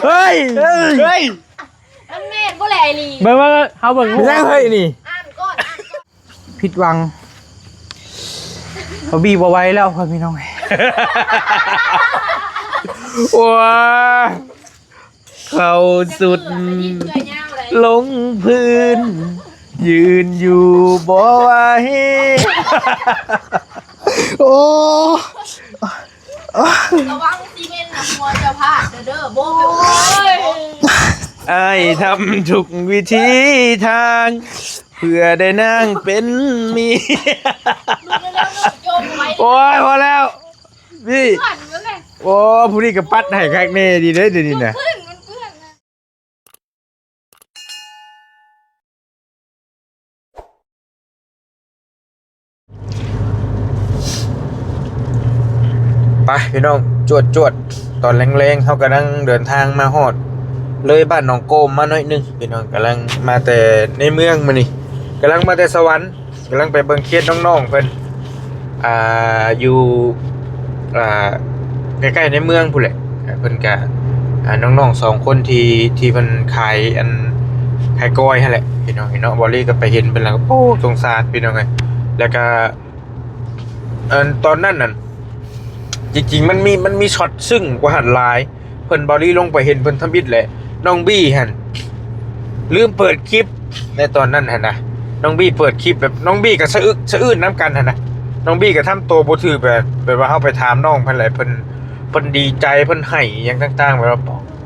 ເຮີ້ຍ ເຮີ້ຍ ມັນແມ່ນບໍ່ແຫຼະໄອລີ? ເບິ່ງ ເບິ່ງ ເຮົາເບິ່ງຮູບ ຍັງເຮີ້ຍນີ້ ອ່ານກ່ອນ ອ່ານກ່ອນ ຜິດຫວັງ ເຮົາບີບໍ່ໄຫວແລ້ວພໍ່ແມ່ພີ່ນ້ອງ. ໂອ້ຍ ເຂົ້າສຸດລົງພື້ນ ຢືນຢູ່ບໍ່ໄຫວ. ໂອ້ ລະວັງຊີເມັນນະ ຫົວເຈົ້າພາດເດີ ໂອ້ຍ. ອ້າຍທຳທຸກວິທີທາງ ເພື່ອໄດ້ນາງເປັນເມຍ. ໂອ້ຍ ພໍແລ້ວ ນີ້ ໂອ້ ຜູ້ນີ້ກໍປັດໃຫ້ຄັກແນ່ດີເດ້ ດຽວນີ້ນະ. ໄປພີ່ນ້ອງ ຈວດໆ ຕອນແລງໆ ເຮົາກຳລັງເດີນທາງມາຮອດ ເລີຍບ້ານໜອງໂກມມາໜ້ອຍໜຶ່ງພີ່ນ້ອງ. ກຳລັງມາແຕ່ໃນເມືອງມື້ນີ້ ກຳລັງມາແຕ່ສະຫວັນ ກຳລັງໄປເບິ່ງເຂດນ້ອງໆເພິ່ນ ອ່າ ຢູ່ ອ່າ ໃກ້ໆໃນເມືອງພຸ້ນແຫຼະ. ເພິ່ນກະ ອ່າ ນ້ອງໆສອງຄົນທີ່ ທີ່ເພິ່ນຂາຍ ອັນ ຂາຍກ້ອຍຫັ້ນແຫຼະພີ່ນ້ອງເນາະ. ບາວລີກໍໄປເຫັນເພິ່ນແລ້ວກໍ ໂອ້ ສົງສານພີ່ນ້ອງເອີຍ. ແລ້ວກະ ອັນ ຕອນນັ້ນນັ້ນ ຈິງໆ ມັນມີ ມັນມີຊັອດຊຶ້ງກວ່າຫັ້ນຫຼາຍ. ເພິ່ນ ບາວລີລົງໄປເຫັນເພິ່ນທຳອິດແຫຼະ ນ້ອງບີຫັ້ນລືມເປີດຄລິບໃນຕອນນັ້ນຫັ້ນນະ. ນ້ອງບີເປີດຄລິບແບບ ນ້ອງບີກໍສະອຶກສະອື້ນນຳກັນຫັ້ນນະ. ນ້ອງບີກໍທຳໂຕບໍ່ຖືກ ແບບ ແບບວ່າເຮົາໄປຖາມນ້ອງເພິ່ນແຫຼະ ເພິ່ນ ເພິ່ນດີໃຈ ເພິ່ນໄຫ້ອີ່ຫຍັງຕ່າງໆ ແບບວ່າ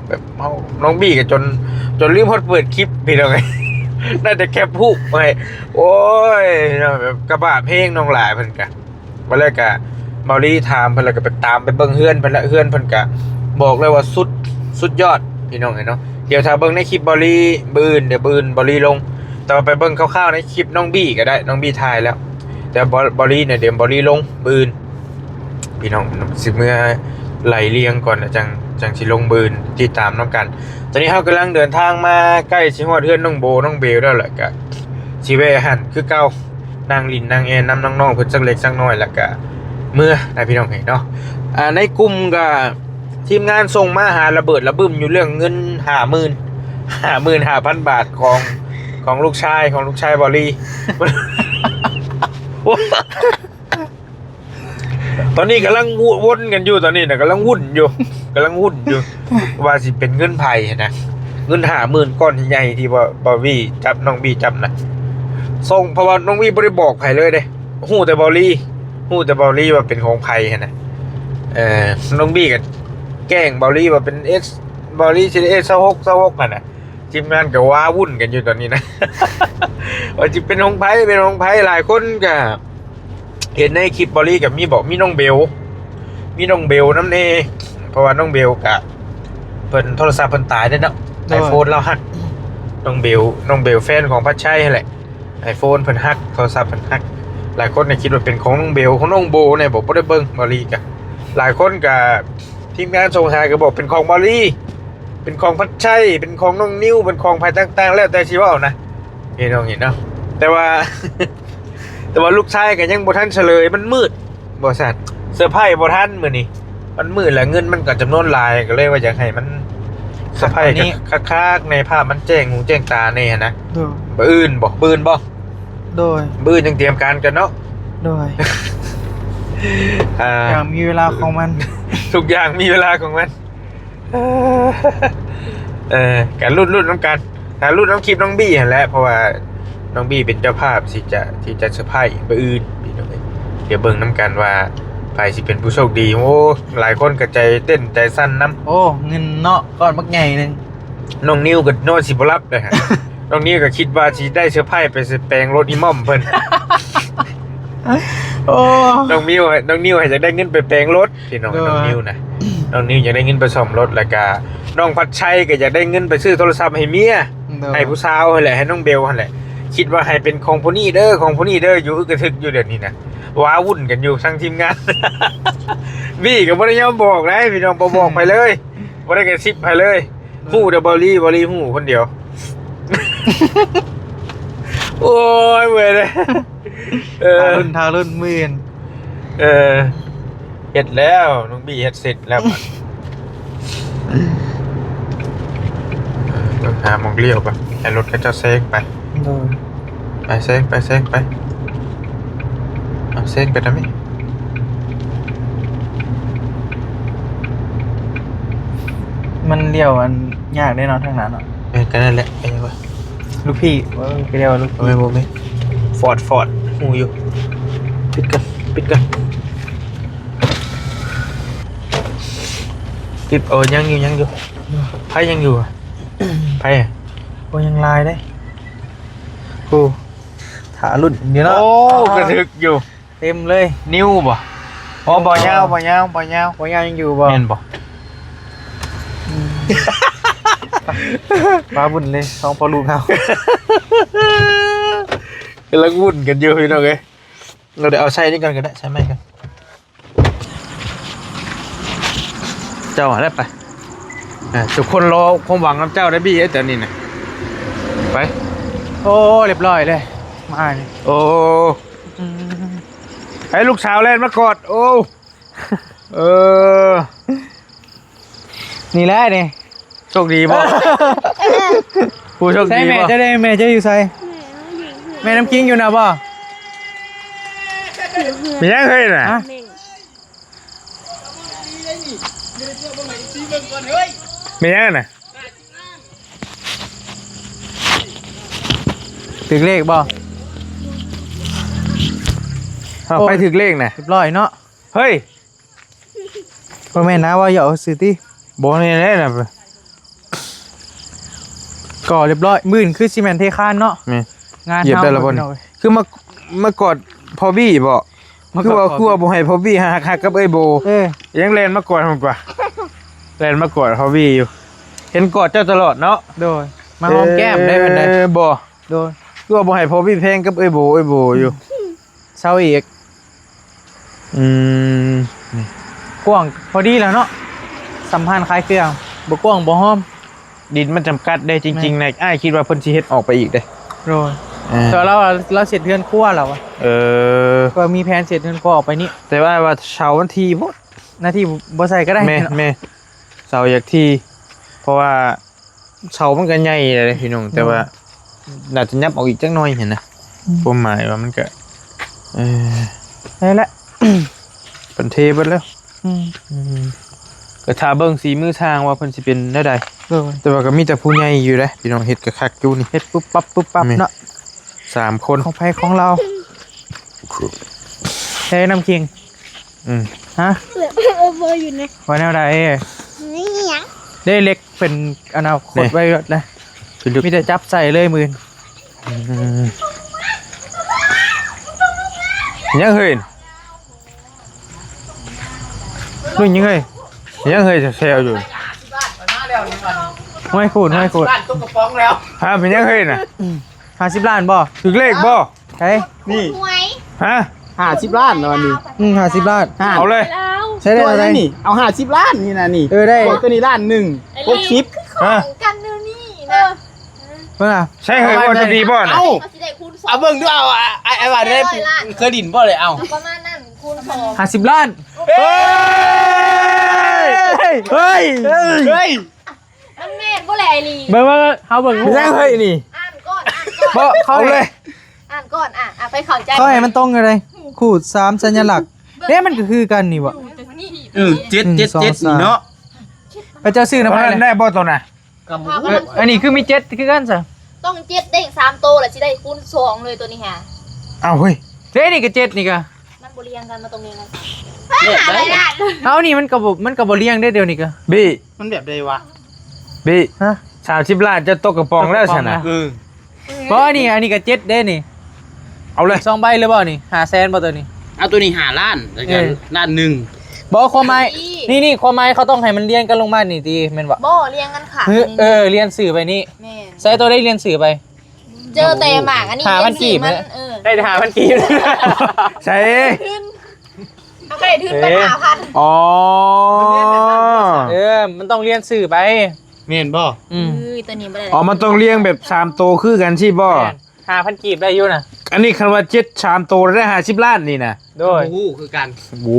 ແບບເຮົາ ນ້ອງບີກໍຈົນ ຈົນລືມຮອດເປີດຄລິບພີ່ນ້ອງເອີຍ. ໄດ້ແຕ່ແຄບຮູບໄວ້. ໂອ້ຍ ເນາະ ແບບກະບາບແຮງ ນ້ອງຫຼ້າເພິ່ນກະ ວ່າແລ້ວກະ ເບົາລີຖາມເພິ່ນ ແລ້ວກະໄປຕາມໄປເບິ່ງເຮືອນເພິ່ນລະ. ເຮືອນເພິ່ນກະບອກເລີຍວ່າສຸດ ສຸດຍອດພີ່ນ້ອງເອີຍເນາະ. ດຽວຖ້າເບິ່ງໃນຄລິບເບົາລີມື້ອື່ນ ດຽວມື້ອື່ນເບົາລີລົງ ແຕ່ວ່າໄປເບິ່ງຄ່າວໆໃນຄລິບນ້ອງບີກໍໄດ້ ນ້ອງບີຖ່າຍແລ້ວ. ແຕ່ເບົາ ເບົາລີນີ້ ດຽວເບົາລີລົງມື້ອື່ນພີ່ນ້ອງ. ຊິເມືອໄລ່ລຽງກ່ອນ ແລ້ວຈັ່ງ ຈັ່ງຊິລົງມື້ອື່ນ ຕິດຕາມນຳກັນ. ຕອນນີ້ເຮົາກຳລັງເດີນທາງມາໃກ້ຊິຮອດເຮືອນນ້ອງໂບ ນ້ອງເບວແລ້ວ ແລ້ວກະຊິແວ່ຫັ້ນຄືເກົ່າ. ນັ່ງຫຼິ້ນນັ່ງແອ່ນນຳນ້ອງໆເພິ່ນສັກເລັກສັກນ້ອຍ ແລ້ວກະເມືອນະພີ່ນ້ອງເອີຍເນາະ. ອ່າ ໃນກຸ່ມກະທີມງານສົ່ງມາຫາລະເບີດລະບຶ້ມຢູ່ເລື່ອງເງິນຫ້າໝື່ນ ຫ້າໝື່ນຫ້າພັນບາດຂອງ ຂອງລູກຊາຍ ຂອງລູກຊາຍເບົາລີ. ຕອນນີ້ກຳລັງວົນກັນຢູ່ ຕອນນີ້ນະກຳລັງວຸ້ນຢູ່ ກຳລັງວຸ້ນຢູ່ ວ່າຊິເປັນເງິນໃຜຫັ້ນນະ. ເງິນຫ້າໝື່ນກ້ອນໃຫຍ່ທີ່ວ່າ ເບົາວີຈັບ ນ້ອງບີຈັບນະ ສົ່ງ ເພາະວ່ານ້ອງບີບໍ່ໄດ້ບອກໃຜເລີຍເດ້ ຮູ້ແຕ່ເບົາລີ ຮູ້ແຕ່ເບົາລີວ່າເປັນຂອງໃຜຫັ້ນນະ. ເອີ ນ້ອງບີກໍແກ້ງເບົາລີວ່າເປັນເອສ ເບົາລີຊິໄດ້ເອສຊາວຫົກ ຊາວຫົກຫັ້ນນະ. ທີມງານກໍວ້າວຸ້ນກັນຢູ່ຕອນນີ້ນະ ວ່າຊິເປັນຂອງໃຜ ເປັນຂອງໃຜ. ຫຼາຍຄົນກໍເຫັນໃນຄລິບເບົາລີກໍມີບອກ ມີນ້ອງເບວ ມີນ້ອງເບວນຳແດ່ ເພາະວ່ານ້ອງເບວກະ ເພິ່ນໂທລະສັບເພິ່ນຕາຍເດ້ເນາະ ໂດຍ ໄອໂຟນລາວຫັກ. ນ້ອງເບວ ນ້ອງເບວແຟນຂອງພັດໄຊຫັ້ນແຫຼະ ໄອໂຟນເພິ່ນຫັກ ໂທລະສັບເພິ່ນຫັກ. ຫຼາຍຄົນກໍຄິດວ່າເປັນຂອງນ້ອງເບວ ຂອງນ້ອງໂບແດ່ ບໍ່ ບໍ່ໄດ້ເບິ່ງເບົາລີກະ. ຫຼາຍຄົນກໍ ທີມງານສົ່ງທາຍກໍບອກເປັນຂອງເບົາລີ ເປັນຂອງພັດໄຊ ເປັນຂອງນ້ອງນິວ ເປັນຂອງໃຜຕ່າງໆ ແລ້ວແຕ່ຊິເວົ້ານະ ເຫັນນ້ອງເຫັນເນາະ. ແຕ່ວ່າ ແຕ່ວ່າລູກຊາຍກໍຍັງບໍ່ທັນສະເຫຼີຍ ມັນມືດ ບໍ່ຊັ້ນ ເຊີໄພບໍ່ທັນມື້ນີ້ ມັນມືດ ແລະເງິນມັນກໍຈຳນວນຫຼາຍ ກໍເລີຍວ່າຢາກໃຫ້ມັນເຊີໄພ ຄັກໆ ໃນພາບມັນແຈ້ງຫູແຈ້ງຕາແດ່ຫັ້ນນະ. ໂດຍ ມື້ອື່ນບໍ ມື້ອື່ນບໍ? ໂດຍ ມື້ອື່ນຈັ່ງຕຽມການກັນເນາະ. ໂດຍ ອ່າ ທຸກຢ່າງມີເວລາຂອງມັນ ທຸກຢ່າງມີເວລາຂອງມັນ. ເອີ ກະລຸ້ນໆນຳກັນ ກະລຸ້ນນຳຄລິບນ້ອງບີຫັ້ນແຫຼະ ເພາະວ່ານ້ອງບີເປັນເຈົ້າພາບທີ່ຈະ ທີ່ຈະເຊີໄພມື້ອື່ນພີ່ນ້ອງເອີຍ. ດຽວເບິ່ງນຳກັນວ່າໃຜຊິເປັນຜູ້ໂຊກດີ. ໂອ້ ຫຼາຍຄົນກໍໃຈເຕັ້ນໃຈສັ່ນນຳ. ໂອ້ ເງິນເນາະ ກ້ອນບັກໃຫຍ່ໜຶ່ງ. ນ້ອງນິວກໍນອນຊິບໍ່ຫຼັບເດ້ ນ້ອງນິວກໍຄິດວ່າຊິໄດ້ເຊີໄພໄປແປງລົດອີ່ໝ້ອມເພິ່ນ. ໂອ້ ນ້ອງນິວ ນ້ອງນິວໃຫ້ຢາກໄດ້ເງິນໄປແປງລົດ ພີ່ນ້ອງ. ໂດຍ ນ້ອງນິວນະ ນ້ອງນິວຢາກໄດ້ເງິນໄປສ້ອມລົດ ແລ້ວກະນ້ອງພັດໄຊກໍຢາກໄດ້ເງິນໄປຊື້ໂທລະສັບໃຫ້ເມຍ. ໂດຍ ໃຫ້ຜູ້ສາວຫັ້ນແຫຼະ ໃຫ້ນ້ອງເບວຫັ້ນແຫຼະ. ຄິດວ່າໃຫ້ເປັນຂອງຜູ້ນີ້ເດີ ຂອງຜູ້ນີ້ເດີ ຢູ່ອຶກກະທຶກຢູ່ດຽວນີ້ນະ ວ້າວຸ້ນກັນຢູ່ທັງທີມງານ. ວີກໍບໍ່ໄດ້ຍອມບອກໄດ໋ພີ່ນ້ອງ ບໍ່ບອກໃຜເລີຍ ບໍ່ໄດ້ກະຊິບໃຜເລີຍ. ຮູ້ແຕ່ເບົາລີ ເບົາລີຮູ້ຄົນດຽວ. ໂອ້ຍ ເມື່ອຍເດ້. ເອີ ຖ້າລຸ້ນ ຖ້າລຸ້ນມື້ອື່ນ. ເອີ ເຮັດແລ້ວ ນ້ອງບີເຮັດເສັດແລ້ວ. ຕ້ອງຫາໝ່ອງລ້ຽວກ່ອນ ໃຫ້ລົດເຂົາເຈົ້າແຊງໄປ. ໂດຍ ໄປແຊງ ໄປແຊງໄປ ເອົາແຊງໄປນຳນີ້. ມັນລ້ຽວອັນຍາກເດ້ເນາະ ທາງນັ້ນເນາະ. ເອີ ກໍນັ້ນແຫຼະ ໄປຫຍັງວະ ລູກພີ່ ເອີ ກໍລ້ຽວວ່າລູກ ບໍ່ແມ່ນ ບໍ່ແມ່ນ ຟອດ ຟອດ ຮູ້ຢູ່. ປິດກ່ອນ ປິດກ່ອນ ປິດ. ໂອ້ ຍັງຢູ່ ຍັງຢູ່ ໃຜຍັງຢູ່ ໃຜ ໂອ້ ຍັງຫຼາຍເດ້. ໂອ້ ຖ້າລຸ້ນຢູ່ເນາະ. ໂອ້ ກະຖືກຢູ່ ເຕັມເລີຍ. ນິວບໍ່? ອໍ ບໍ່ຍາວ ບໍ່ຍາວ ບໍ່ຍາວ ບໍ່ຍາວ ຍັງຢູ່ບໍ່? ແມ່ນບໍ່? ອືມ ມາວຸ້ນເລີຍ ສອງພໍ່ລູກເຮົາ ກຳລັງວຸ້ນກັນຢູ່ພີ່ນ້ອງເອີຍ. ເຮົາໄດ້ເອົາໃສ່ນີ້ກ່ອນກໍໄດ້ ໃສ່ໄມ້ກ່ອນ. ເຈົ້າຫັ້ນແຫຼະໄປ ອ່າ ທຸກຄົນລໍຄວາມຫວັງນຳເຈົ້າໄດ້ບີ້ເອີຍ ຕອນນີ້ນະ ໄປ. ໂອ້ ລຽບຮ້ອຍເລີຍ ມານີ້. ໂອ້ ອືມ ໃຫ້ລູກສາວແລ່ນມາກອດ. ໂອ້ ເອີ ນີ້ແຫຼະນີ້ ໂຊກດີບໍ່? ຜູ້ໂຊກດີບໍ່? ໃສແມ່ເຈົ້າເດ້? ແມ່ເຈົ້າຢູ່ໃສ? ແມ່ນ້ຳຄິງຢູ່ນະບໍ່? ເປັນຫຍັງເຮີ້ຍນະ? ຮະ? ແມ່ນຫຍັງນະ? ຖືກເລກບໍ່? ເອົາ ໂອ້ຍ ໃຜຖືກເລກນະ? ຮຽບຮ້ອຍເນາະ. ເຮີ້ຍ ບໍ່ແມ່ນນະ ເວົ້າຫຍອກຊື່ຕິ. ບໍ່ແນ່ແຫຼະນະ ກໍລຽບຮ້ອຍ ມື້ອື່ນຄືຊິແມ່ນເທຄານເນາະ. ແມ່ນ ງານເຮົາ ເອີ ຄືມາ ມາກອດພໍ່ບີ້ບໍ? ຄືວ່າ ຄືວ່າບໍ່ໃຫ້ພໍ່ບີ້ຮັກກັບເອື້ອຍໂບ. ເອີ ຍັງແລ່ນມາກອດເຮົາກວ່າ ແລ່ນມາກອດພໍ່ບີ້ຢູ່ ເຫັນກອດເຈົ້າຕະຫຼອດເນາະ. ໂດຍ ມາຫອມແກ້ມໄດ້ເພິ່ນໄດ໋. ເອີ ບໍ່ ໂດຍ ຄືວ່າບໍ່ໃຫ້ພໍ່ບີ້ແພງກັບເອື້ອຍໂບ ເອື້ອຍໂບຢູ່. ເຊົາອີກ. ອືມ ກວ້າງພໍດີແລ້ວເນາະ ສຳພັນຂາຍເຄື່ອງ ບໍ່ກວ້າງບໍ່ຫອມ. ດິນມັນຈຳກັດເດ້ ຈິງໆ ແມ່ນ ນະ ອ້າຍຄິດວ່າເພິ່ນຊິເຮັດອອກໄປອີກເດ້. ໂດຍ ເອີ ແຕ່ລາວ ລາວເຮັດເຮືອນຄົວລາວ. ເອີ ກໍມີແຜນເຮັດເຮືອນຄົວອອກໄປນີ້ ແຕ່ວ່າ ວ່າເສົາມັນຖີ່ໂພດ ໜ້າທີ່ບໍ່ໃສ່ກໍໄດ້. ແມ່ນ ເນາະ ແມ່ນ ເສົາຢາກຖີ່ ເພາະວ່າ ເສົາມັນກໍໃຫຍ່ແລ້ວເດ້ພີ່ນ້ອງ ແຕ່ວ່າ ອືມ ໜ້າຈະຫຍັບອອກອີກຈັກໜ້ອຍຫັ້ນນະ. ອືມ ຄວາມໝາຍວ່າມັນກໍ ເອີ ນັ້ນແຫຼະ ເພິ່ນເທເບິດແລ້ວ. ອືມ ອືມ ກໍຖ້າເບິ່ງສີມືຊ່າງວ່າເພິ່ນຊິເປັນແນວໃດ. ໂດຍ ແຕ່ວ່າກໍມີແຕ່ຜູ້ໃຫຍ່ຢູ່ເດ້ພີ່ນ້ອງ ເຮັດກໍຄັກຢູ່ນີ້ ເຮັດປຸບປັບປຸບປັບເນາະ. ສາມຄົນ ຂອງໃຜຂອງລາວ. ເອີ ນ້ຳຄິງ. ອືມ ຮະ ເອີ ບໍ່ຢູ່ນະ ວ່າແນວໃດ? ນີ້ຫຍັງ? ໄດ້ເຫຼັກເປັນອະນາຄົດໄວ້ແລ້ວ ມີແຕ່ຈັບໃສ່ເລີຍມື້ອື່ນ. ອືມ ຫຍັງເຮີ້ຍ? ລຸ້ນຫຍັງເຮີ້ຍ? ຫຍັງເຮີ້ຍ? ແຊວຢູ່ ຫ້ວຍຂູດ ຫ້ວຍຂູດ ຫ້າສິບລ້ານຕົກກະປ໋ອງແລ້ວ. ຮະ ເປັນຫຍັງເຮີ້ຍນະ? ອືມ ຫ້າສິບລ້ານບໍ່? ຖືກເລກບໍ່? ໃສ? ນີ້ ຫວຍ ຮະ ຫ້າສິບລ້ານເນາະນີ້. ອືມ ຫ້າສິບລ້ານ ເອົາເລີຍ ໃຊ້ໄດ້ເທົ່າໃດນີ້? ເອົາຫ້າສິບລ້ານນີ້ນະນີ້. ເອີ ໄດ້ ໂອ້ ຕົວນີ້ລ້ານໜຶ່ງ ຫົກສິບ. ຮະ ກັນແນວນີ້ນະ ເອີ ເບິ່ງອະ ໃຊ້ເຮີ້ຍວ່າຕົວດີບໍ່ນະ? ເອົາ ເອົາເບິ່ງດູ ເອົາ ອ້າຍວ່າໄດ້ ເຄີຍຫຼິ້ນບໍ່ເລີຍ? ເອົາ ປະມານນັ້ນ ຄູນສອງ ຫ້າສິບລ້ານ. ເຮີ້ຍ ເຮີ້ຍ ເຮີ້ຍ ມັນແມ່ນບໍ່ແຫຼະອີ່ຫຼີ? ເບິ່ງ ເບິ່ງ ເຮົາເບິ່ງ ເປັນຫຍັງເຮີ້ຍນີ້? ອ່ານກ່ອນ ອ່ານກ່ອນ ບໍ່ ເຂົາເລີຍ ອ່ານກ່ອນ ອ່ະ ອ່ະ ໄປເຂົ້າໃຈ ເຂົາໃຫ້ມັນຕົງຢູ່ໃດ? ຂູດສາມສັນຍະລັກເດ້ ມັນກໍຄືກັນນີ້ບໍ່? ເອີ ເຈັດ ເຈັດ ເຈັດ ນີ້ເນາະ. ພະເຈົ້າຊື້ນຳໃຜ? ໄດ້ບໍ່ຕົວນະ? ເອີ ອັນນີ້ຄືມີເຈັດຄືກັນຊະ? ຕ້ອງເຈັດເດ້ງສາມໂຕ ແລ້ວຊິໄດ້ຄູນສອງເລີຍຕົວນີ້ຫາ. ອ້າວ ເຮີ້ຍ ເດ້ ນີ້ກໍເຈັດ ນີ້ກໍ ມັນບໍ່ລຽງກັນ ມັນຕ້ອງລຽງກັນ. ອ້າວ ນີ້ມັນກໍບໍ່ ມັນກໍບໍ່ລຽງເດ້ ດຽວນີ້ກໍ ບີ້ ມັນແບບໃດວະ? ບີ້ ຮະ ສາມສິບລ້ານ ເຈົ້າຕົກກະປ໋ອງແລ້ວຊັ້ນນະ. ເອີ ບໍ່ ອັນນີ້ ອັນນີ້ກໍເຈັດເດ້ນີ້. ເອົາເລີຍ ສອງໃບເລີຍບໍ່ນີ້? ຫ້າແສນບໍ່ຕົວນີ້? ເອົາຕົວນີ້ຫ້າລ້ານ ແລ້ວກໍ ເອີ ລ້ານໜຶ່ງ. ບໍ່ ຄວາມໝາຍ ນີ້ ນີ້ ຄວາມໝາຍເຂົາຕ້ອງໃຫ້ມັນລຽງກັນລົງມານີ້ຕິ ແມ່ນບໍ່? ບໍ່ ລຽງກັນຂ້າງ ເອີ ລຽງຊື່ໄປນີ້. ແມ່ນ ໃສ່ຕົວໃດລຽງຊື່ໄປ? ເຈີແຕ່ໝາກອັນນີ້ ຫ້າພັນກີບ ມັນ ເອີ ໄດ້ຫ້າພັນກີບ ໃສ່ ເອົາໄປທຶນໄປຫ້າພັນ. ອໍ ເອີ ມັນຕ້ອງລຽງຊື່ໄປ ແມ່ນບໍ່? ອືມ ເອີ ຕົວນີ້ບໍ່ໄດ້. ອໍ ມັນຕ້ອງລຽງແບບສາມໂຕຄືກັນຊີ້ບໍ່? ແມ່ນ ຫ້າພັນກີບໄດ້ຢູ່ນະ. ອັນນີ້ຄັນວ່າເຈັດສາມໂຕໄດ້ຫ້າສິບລ້ານນີ້ນະ. ໂດຍ ບໍ່ຮູ້ຄືກັນ. ໂອ້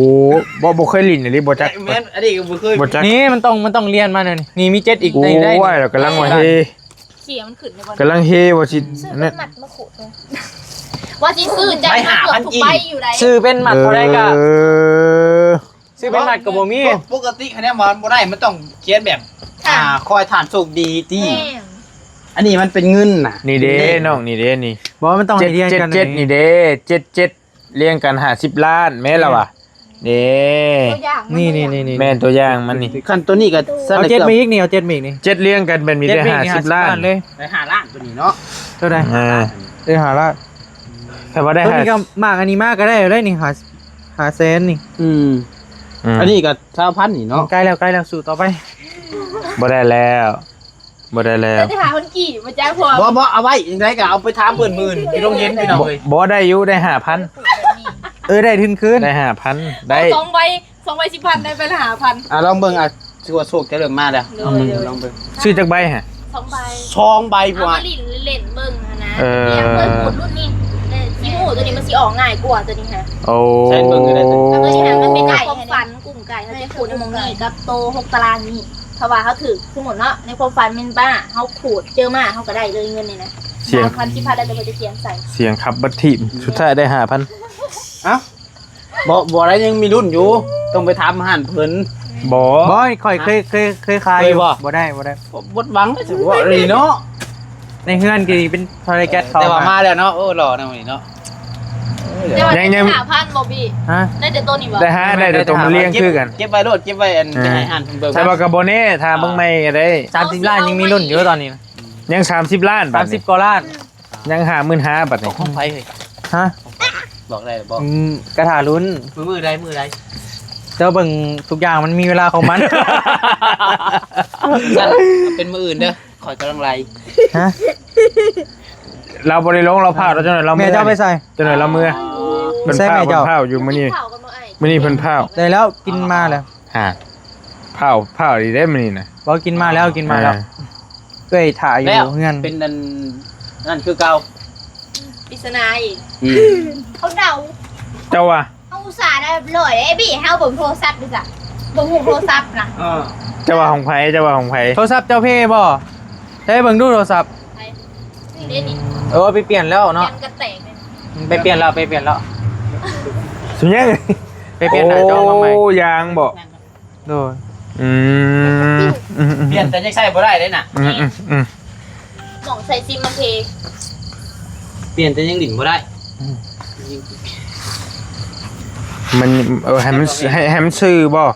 ບໍ່ ບໍ່ເຄີຍຫຼິ້ນອີ່ຫຼີ ບໍ່ຈັກ. ແມ່ນ ອັນນີ້ກໍບໍ່ເຄີຍ ບໍ່ຈັກ. ນີ້ມັນຕ້ອງ ມັນຕ້ອງລຽງມາແນວນີ້ ນີ້ມີເຈັດອີກ ໂອ້ຍ ໄດ້ ໄດ້ ກຳລັງວ່າເຮ ເສຍມັນຂຶ້ນໄດ້ບໍ່? ກຳລັງເຮວ່າຊິ ຊື້ເປັນມັດມາຂູດເບິ່ງ ວ່າຊິຊື້ໃຈມາເກືອບທຸກໃບຢູ່ໃດ. ຊື້ເປັນມັດບໍ່ໄດ້ກະ ເອີ ຊື້ເປັນມັດກໍບໍ່ມີ. ປົກກະຕິຄະແນນວ່າມັນບໍ່ໄດ້ ມັນຕ້ອງຂຽນແບບ ອ່າ ຂໍໃຫ້ທ່ານໂຊກດີຕິ. ແມ່ນ ອັນນີ້ມັນເປັນເງິນນະ. ນີ້ເດ້ ນີ້ເດ້ ນ້ອງ ນີ້ເດ້ ນີ້ ບໍ່ ມັນຕ້ອງໃຫ້ລຽນກັນ ເຈັດເຈັດ ນີ້ເດ້ ເຈັດເຈັດ ລຽງກັນຫ້າສິບລ້ານ ແມ່ນລະວະ. ເດ້ ຕົວຢ່າງມັນ ນີ້ໆໆໆ ແມ່ນຕົວຢ່າງມັນນີ້. ຄັນຕົວນີ້ກໍ ເອົາເຈັດມາອີກນີ້ ເອົາເຈັດມາອີກນີ້ ເຈັດລຽງກັນແມ່ນມີແຕ່ຫ້າສິບລ້ານເລີຍ. ໄດ້ຫ້າລ້ານຕົວນີ້ເນາະ. ເທົ່າໃດ? ອ່າ ໄດ້ຫ້າລ້ານ. ຖ້າວ່າໄດ້ ຕົວນີ້ກໍ ຫ້າ ມາກອັນນີ້ມາກໍໄດ້ເລີຍນີ້ ຫ້າ ຫ້າແສນນີ້. ອືມ ອືມ ອັນນີ້ກໍຊາວພັນນີ້ເນາະ. ໃກ້ແລ້ວ ໃກ້ແລ້ວ ສູ້ຕໍ່ໄປ. ບໍ່ໄດ້ແລ້ວ. ບໍ່ໄດ້ແລ້ວ ໄດ້ຫ້າພັນກີບ ບໍ່ຈັກພໍ. ບໍ່ ບໍ່ ເອົາໄວ້ຈັ່ງໃດກໍເອົາໄປຖາມເພິ່ນໝື່ນ ຢູ່ໂຮງຮຽນພີ່ນ້ອງເອີຍ. ບໍ່ ບໍ່ໄດ້ຢູ່ ໄດ້ຫ້າພັນ. ເອີ ໄດ້ທຶນຄືນ ໄດ້ຫ້າພັນ ໄດ້ສອງໃບ ສອງໃບສິບພັນ ໄດ້ໃບລະຫ້າພັນ. ອ່າ ລອງເບິ່ງ ອ່າ ຖືວ່າໂຊກຈະເລີ່ມມາແລ້ວ. ໂດຍ ລອງເບິ່ງ ລອງເບິ່ງ. ຊື້ຈັກໃບຫະ? ສອງໃບ ສອງໃບ. ເອົາມາຫຼິ້ນ ຫຼິ້ນເບິ່ງຫັ້ນນະ. ເອີ ເພິ່ນຂູດລຸ້ນນີ້ ຊິຮູ້ຕົວນີ້ມັນຊິອອກງ່າຍກວ່າຕົວນີ້ຫະ. ໂອ້ ໃຊ້ເບິ່ງກໍໄດ້ຕົວນີ້. ຕົວນີ້ຫະ ມັນເປັນຄວາມຝັນ ກຸ້ງໄກ່ ເຮົາຈະຂູດໃນໝ່ອງນີ້ກັບໂຕຫົກຕາລາງນີ້. ຖ້າວ່າເຮົາຖືກ ສົມມຸດເນາະ ໃນຄວາມຝັນແມ່ນມ້າ ເຮົາຂູດເຈີມ້າ ເຮົາກໍໄດ້ເລີຍເງິນນີ້ນະ. ສາມພັນ ສີ່ພັນ ແລ້ວແຕ່ເພິ່ນຈະຂຽນໃສ່. ສຽງຂັບບັດທີບ ສຸດທ້າຍໄດ້ຫ້າພັນ. ເອົ້າ ບໍ່ ບໍ່ໄດ້ ຍັງມີລຸ້ນຢູ່ ຕ້ອງໄປຖາມຮ້ານເພິ່ນ. ບໍ່ ບໍ່ ຂ້ອຍເຄີຍ ເຄີຍ ເຄີຍຂາຍຢູ່. ບໍ່ໄດ້ ບໍ່ໄດ້ ໝົດຫວັງເລີຍ ສະເພາະນີ້ເນາະ. ໃນເຮືອນກໍເປັນໂທລະແກັດເຂົາ ແຕ່ວ່າມາແລ້ວເນາະ. ໂອ້ ຫຼໍ່ນະມື້ນີ້ເນາະ. ແຕ່ວ່າ ຍັງ ຍັງ ໄດ້ຫ້າພັນບໍ່ບີ່? ຮະ? ໄດ້ແຕ່ໂຕນີ້ບໍ່? ໄດ້ຫ້າ ໄດ້ແຕ່ໂຕມັນລຽງຄືກັນ. ເກັບໄວ້ໂລດ ເກັບໄວ້ອັນ ອືມ ໄປໃຫ້ຮ້ານເພິ່ນເບິ່ງ. ແຕ່ວ່າກໍບໍ່ແນ່ ຖ້າເບິ່ງໃໝ່ກໍໄດ້. ສາມສິບລ້ານຍັງມີລຸ້ນຢູ່ຕອນນີ້ນະ. ຍັງສາມສິບລ້ານ ບາດນີ້ ສາມສິບກວ່າລ້ານ ຍັງຫ້າໝື່ນຫ້າ ບາດນີ້. ຂອງໃຜເອີຍ? ຮະ? ບອກໄດ້ບໍ່? ອືມ ກະຖ້າລຸ້ນ. ມື້ ມື້ໃດ ມື້ໃດ? ເຈົ້າເບິ່ງທຸກຢ່າງມັນມີເວລາຂອງມັນ. ຊັ້ນເປັນມື້ອື່ນເດີ. ຂ້ອຍກຳລັງໄລ່. ຮະ? ລາວບໍ່ໄດ້ລົງ ລາວພ້າວ ລາວ ຈັກໜ້ອຍລາວເມືອ. ແມ່ເຈົ້າໄປໃສ? ຈັກໜ້ອຍລາວເມືອ. ເພິ່ນພ້າວ ເພິ່ນພ້າວຢູ່ມື້ນີ້. ມື້ນີ້ເພິ່ນພ້າວ. ໄດ້ແລ້ວ ກິນມາແລ້ວ. ຫາ ພ້າວ ພ້າວອີກເດ້ມື້ນີ້ນະ. ບໍ່ ກິນມາແລ້ວ ກິນມາແລ້ວ. ອ່າ ເອື້ອຍຖ້າຢູ່ເຮືອນ. ເປັນອັນນັ້ນຄືເກົ່າ. ປິດສະໜາອີກ. ອືມ ເຂົາເດົາ. ເຈົ້າວ່າ ເຮົາອຸດສ່າໄດ້ຮ້ອຍເດ້ ບີ່ ເຮົາເບິ່ງໂທລະສັບດູຊະ ເບິ່ງຮູບໂທລະສັບນະ. ເອີ ເຈົ້າວ່າຂອງໃຜ? ເຈົ້າວ່າຂອງໃຜ? ໂທລະສັບເຈົ້າເພບໍ່? ໃຊ້ເບິ່ງດູໂທລະສັບ. ໃຜ? ນີ້ເດ້ນີ້. ເອີ ໄປປ່ຽນແລ້ວເນາະ. ແກນກະແຕກເດ້. ໄປປ່ຽນແລ້ວ ໄປປ່ຽນແລ້ວ. ສຸຍັງ ໄປປ່ຽນໜ້າຈໍມາໃໝ່. ໂອ້ ຢາງບໍ່? ໂດຍ. ອືມ ອືມໆ ປ່ຽນແຕ່ຍັງໃຊ້ບໍ່ໄດ້ເດ້ນະ. ອືມໆ ໝ່ອງໃສ່ຊິມມັນເພ. ປ່ຽນແຕ່ຍັງຫຼິ້ນບໍ່ໄດ້. ອືມ ມັນ ເອີ ໃຫ້ມັນ ໃຫ້ ໃຫ້ມັນຊື່ບໍ່?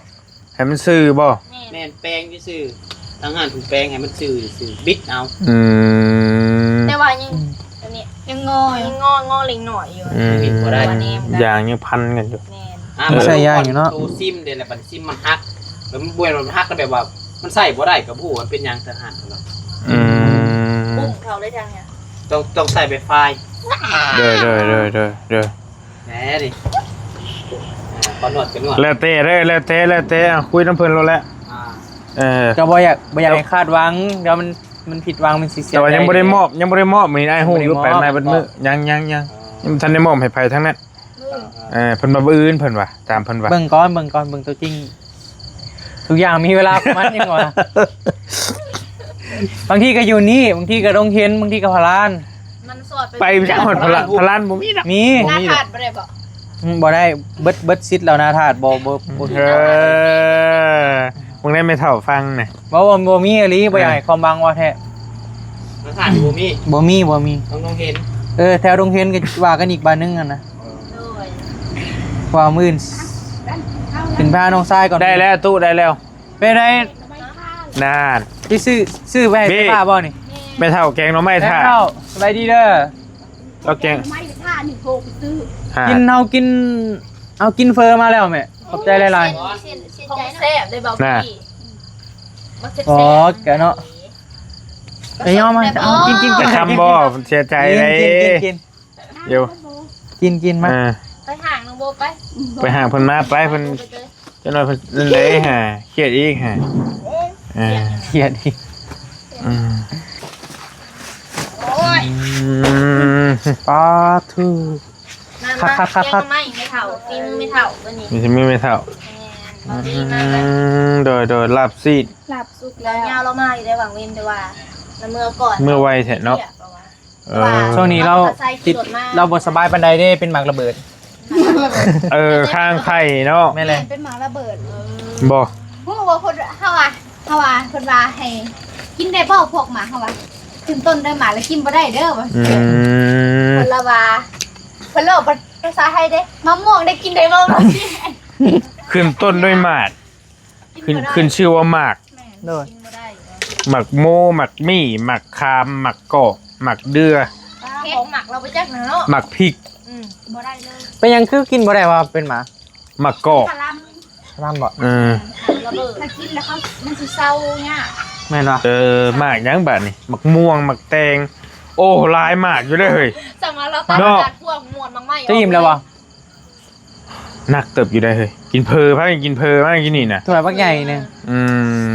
ໃຫ້ມັນຊື່ບໍ່? ແມ່ນ ແປງຊື່ໆ ທາງຮ້ານເພິ່ນແປງໃຫ້ມັນຊື່ຊື່ ບິດເອົາ. ອືມ ແຕ່ວ່າຍັງ ອັນນີ້ ຍັງງໍຢູ່ ຍັງງໍ ງໍເລັກນ້ອຍຢູ່. ອືມ ຍັງບິດບໍ່ໄດ້. ຢາງຍັງພັນກັນຢູ່. ແມ່ນ ອ່າ ມັນໃສ່ຢາງຢູ່ເນາະ. ໂຕຊິມເດ້ ແລ້ວບັດຊິມມັນຫັກ ແລ້ວມັນບໍ່ແມ່ນວ່າມັນຫັກ ແລ້ວແບບວ່າມັນໃຊ້ບໍ່ໄດ້ ກໍບໍ່ຮູ້ວ່າມັນເປັນຫຍັງ. ທາງຮ້ານເພິ່ນວ່າ. ອືມ ປຸ້ມເຂົາໄດ້ທາງຫຍັງ? ຕ້ອງ ຕ້ອງໃຊ້ໄຟຟ້າ. ໂດຍ ໂດຍ ໂດຍ ໂດຍ ໂດຍ. ແໜ່ດິ ອ່າ ຂໍນວດກໍນວດ. ແລ້ວແຕ່ເດີ ແລ້ວແຕ່ ແລ້ວແຕ່ ຄຸຍນຳເພິ່ນໂລດແຫຼະ. ອ່າ ເອີ ກໍບໍ່ຢາກ ບໍ່ຢາກໃຫ້ຄາດຫວັງ ດຽວມັນ ມັນຜິດຫວັງ ມັນຊິເສຍໃຈ. ແຕ່ວ່າຍັງບໍ່ໄດ້ມອບ ຍັງບໍ່ໄດ້ມອບ. ມື້ນີ້ອ້າຍຮູ້ຢູ່ ໄປມາເບິດມື້. ຍັງ ຍັງ ຍັງ ຍັງບໍ່ທັນໄດ້ມອບໃຫ້ໃຜທັງນັ້ນ. ເອີ ເພິ່ນວ່າມື້ອື່ນ ເພິ່ນວ່າ ຕາມເພິ່ນວ່າ. ເບິ່ງກ່ອນ ເບິ່ງກ່ອນ ເບິ່ງຕົວຈິງ. ທຸກຢ່າງມີເວລາຂອງມັນ ຍັງວ່າ. ບາງທີກໍຢູ່ນີ້ ບາງທີກໍດົງເຫັນ ບາງທີກໍພະລານ. ມັນສອດໄປ ໄປຮອດພະລານ ພະລານບໍ່ມີນະ. ມີ ບໍ່ມີນະ. ນາທາດບໍ່ໄດ້ບໍ່? ອືມ ບໍ່ໄດ້. ເບິດ ເບິດສິດແລ້ວ ນາທາດບໍ່ ບໍ່ ບໍ່. ເອີ ມຶງໄດ້ແມ່ເຖົ້າຟັງນະ. ບໍ່ ບໍ່ ບໍ່ມີອີ່ຫຼີ. ບໍ່ຢາກໃຫ້ຄວາມຫວັງວ່າແທ້. ນາທາດບໍ່ມີ. ບໍ່ມີ ບໍ່ມີ. ຕ້ອງ ຕ້ອງເຫັນ. ເອີ ແຖວດົງເຫັນກໍວ່າກັນອີກບາດໜຶ່ງຫັ້ນນະ. ໂດຍ ວ່າມື້ອື່ນຂຶ້ນໄປຫານ້ອງຊາຍກ່ອນ. ໄດ້ແລ້ວຕູ້ ໄດ້ແລ້ວ. ເປັນໃດ? ນານ ຊິຊື້ ຊື້ໄປໃຫ້ ເບ ໄຟຟ້າບໍ່ນີ້? ແມ່ເຖົ້າແກງໜໍ່ໄມ້ຖ້າ. ແມ່ເຖົ້າ ສະບາຍດີເດີ. ລາວແກງ ໄມ້ຖ້ານີ້ໂທໄປຊື້. ຫາ ກິນ ເຮົາກິນ ເຮົາກິນເຝີມາແລ້ວແມ່. ຂອບໃຈຫຼາຍໆ. ເສັ້ນ ເສັ້ນ ເສັ້ນ ຂອງແຊບເດ້ບໍ່? ນະ ພີ່ ມັກແຊບໆ. ອໍ ກະເນາະ. ໄອ້ຍອມມາ ເອົາ ກິນ ກິນ ກິນ. ຈະຄຳບໍ່? ເສຍໃຈເດ້. ກິນ ກິນ ກິນ ກິນ. ເອີ ກິນ ກິນ ມາ. ເອີ ໄປຫ້າງນ້ອງໂບໄປ. ໄປຫ້າງເພິ່ນມາ ໄປ ເພິ່ນ ຈັກໜ້ອຍເພິ່ນນັ້ນເດ້ຫາ ຄຽດອີກຫາ. ເອີ ຄຽດອີກ. ອືມ ໂອ້ຍ ອືມ ປາດໂທ້. ມາ ມາ ຄັກໆໆໆ. ແກງໜໍ່ໄມ້ແມ່ເຖົ້າ ຝີມືແມ່ເຖົ້າ ມື້ນີ້ ມີແຕ່ມື້ແມ່ເຖົ້າ. ແມ່ນ ບໍ່ດີມາກເລີຍ. ອືມ ໂດຍໆ ລາບຊີ້ນ. ລາບສຸກແລ້ວ. ຍາວລາວມາຢູ່ໄດ້ຫວ່າງເວັນ ແຕ່ວ່າ ລະເມືອກ່ອນ ເມືອໄວແທ້ເນາະ. ເອີ ຊ່ວງນີ້ລາວຕິດ ລາວບໍ່ສະບາຍປານໃດເດ້ ເປັນໝາກລະເບີດ. ເອີ ຄາງໄຂ່ເນາະ. ແມ່ນແຫຼະ ເປັນໝາກລະເບີດ. ເອີ ບໍ່ຮູ້ວ່າເພິ່ນ ເຮົາວ່າ ເຮົາວ່າ ເພິ່ນວ່າໃຫ້ກິນໄດ້ບໍ່ພວກໝາກ ເຮົາວ່າຂຶ້ນຕົ້ນໄດ້ໝາກ ແລ້ວກິນບໍ່ໄດ້ເດີວ່າ. ອືມ ເພິ່ນລະວ່າ ເພິ່ນລະວ່າພາສາໄທເດ້ ມະມ່ວງໄດ້ກິນໄດ້ບໍ່. ຂຶ້ນຕົ້ນດ້ວຍໝາກ ຂຶ້ນ ຂຶ້ນຊື່ວ່າໝາກ. ແມ່ນ ໂດຍ ກິນບໍ່ໄດ້. ໝາກໂມ ໝາກໝີ່ ໝາກຂາມ ໝາກກອກ ໝາກເດື່ອ ຂອງໝາກລາວບໍ່ຈັກນະເນາະ. ໝາກພິກ ອືມ ບໍ່ໄດ້ເລີຍ. ເປັນຫຍັງຄືກິນບໍ່ໄດ້ວ່າເປັນໝາກ? ໝາກກອກ ຄະລຳ ຄະລຳບໍ່? ເອີ ຖ້າກິນແລ້ວເຂົາ ມັນຊິເຊົາຍາກ. ແມ່ນບໍ່? ເອີ ໝາກຫຍັງບາດນີ້? ໝາກມ່ວງ ໝາກແຕງ ໂອ້ ຫຼາຍໝາກຢູ່ເດ້ເຮີ້ຍ. ສຳມາລາວຕາມ ເນາະ ພວກໝວດໝາກໄມ້ ຈະອີ່ມແລ້ວບໍ່? ໜັກເຕີບຢູ່ໄດ໋ເຮີ້ຍ. ກິນເພີ ພາກັນກິນເພີມາກິນນີ້ນະ ຖ້ວຍບັກໃຫຍ່ໜຶ່ງ. ອື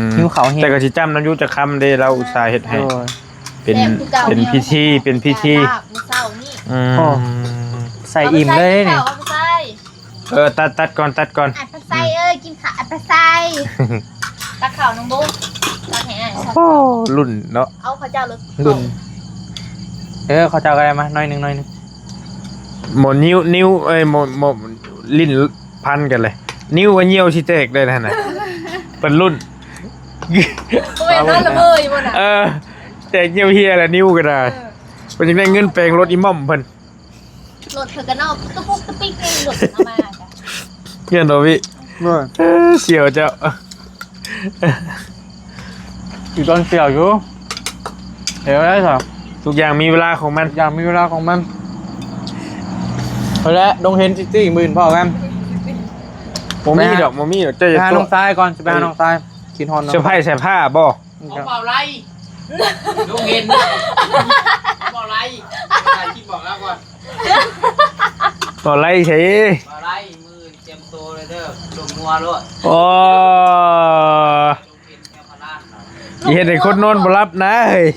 ມ ຫິວເຂົ້າແຮງ ແຕ່ກໍຊິຈ້ຳນຳຢູ່ຈັກຄຳເດ້ ລາວອຸດສາເຮັດໃຫ້. ໂດຍ ເປັນ ເປັນພິທີ ເປັນພິທີ. ອືມ ໂອ້ ໃສ່ອີ່ມເລີຍນີ້. ເອີ ຕັດ ຕັດກ່ອນ ຕັດກ່ອນ. ອ້າຍປາໄຊເອີຍ ກິນເຂົ້າ ອ້າຍປາໄຊ. ຕັກເຂົ້ານ້ອງບຸ້ງ ຕັກໃຫ້ອ້າຍ. ໂອ້ ລຸ້ນເນາະ ເອົາເຂົ້າເຈົ້າເລີຍ ລຸ້ນ. ເອີ ເຂົ້າເຈົ້າກໍໄດ້ ມາໜ້ອຍໜຶ່ງ ໜ້ອຍໜຶ່ງ. ໝໍ້ນິ້ວ ນິ້ວ ເອີຍ ໝໍ້ ໝໍ້ ຫຼິ້ນພັນກັນເລີຍ ນິ້ວວ່າຍ່ຽວຊິແຕກໄດ້ຫັ້ນນະ. ເພິ່ນລຸ້ນ ບໍ່ແມ່ນນະ ລະເມີຢູ່ບໍ່ນະ? ເອີ ແຕກຍ່ຽວເຫ່ຍແລ້ວ ນິ້ວກໍໄດ້. ເອີ ເພິ່ນຢາກໄດ້ເງິນແປງລົດອີ່ໝໍ້ເພິ່ນ. ລົດເພິ່ນກໍເນາະ ຕຸປຸກຕຸປິກເລີຍ ລົດເອົາມາກະ ແມ່ນບໍ່ວິ? ໂດຍ ເອີ ສຽວເຈົ້າ ອີກຕອນສຽວຢູ່ ເຮັດໄດ້ຊະ ທຸກຢ່າງມີເວລາຂອງມັນ ທຸກຢ່າງມີເວລາຂອງມັນ. ເອົາລະ ດົງເຫັນຊິຕີມື້ອື່ນພໍ້ກັນ. ບໍ່ມີດອກ ບໍ່ມີດອກ ເຈົ້າຢ່າຕົວະ. ໄປຫານ້ອງຊາຍກ່ອນ ຊິໄປຫານ້ອງຊາຍ ຄິດຮອດນ້ອງຊາຍ. ເຊີໄພຣສາຍຟ້າບໍ່? ຂອງເບົາໄລ ລຸງເຫັນ ເບົາໄລ ຖ່າຍຄລິບບອກລາວກ່ອນ. ເບົາໄລໃສ? ເບົາໄລ ມື້ຕຽມໂຕເລີຍເດີ ລົງງົວໂລດ. ໂອ້ ລຸງເຫັນແຖວພະລານ ຊິເຮັດໃຫ້ຄົນນອນບໍ່ຫຼັບນະເຮີ້ຍ.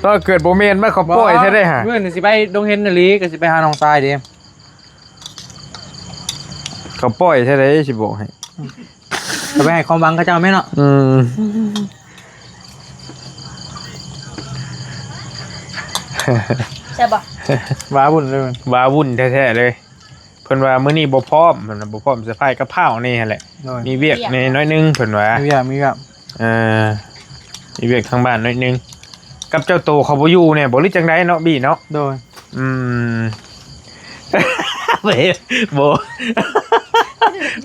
ຕອນເກີດບໍ່ແມ່ນມາ ເຂົາປ່ອຍແທ້ເດ້ຫະ. ມື້ອື່ນຊິໄປດົງເຫັນອີ່ຫຼີ ກໍຊິໄປຫານ້ອງຊາຍເດ້. ເຂົາປ່ອຍແທ້ໃດ ຊິບອກໃຫ້ ກໍໄປໃຫ້ຄວາມຫວັງເຂົາເຈົ້າແມ່ນເນາະ. ອືມ ແຊບບໍ່? ວ້າວຸ້ນເລີຍ ວ້າວຸ້ນແທ້ໆເລີຍ. ເພິ່ນວ່າມື້ນີ້ບໍ່ພ້ອມ ເພິ່ນວ່າບໍ່ພ້ອມເຊີໄພຣສກັບພ້າວນີ້ຫັ້ນແຫຼະ. ໂດຍ ມີວຽກແດ່ໜ້ອຍໜຶ່ງ ເພິ່ນວ່າ ມີວຽກ ມີວຽກ ເອີ ມີວຽກທາງບ້ານໜ້ອຍໜຶ່ງ. ກັບເຈົ້າໂຕເຂົາບໍ່ຢູ່ແດ່ບໍ່ ຫຼືຈັ່ງໃດເນາະ ບີເນາະ? ໂດຍ ອືມ ບໍ່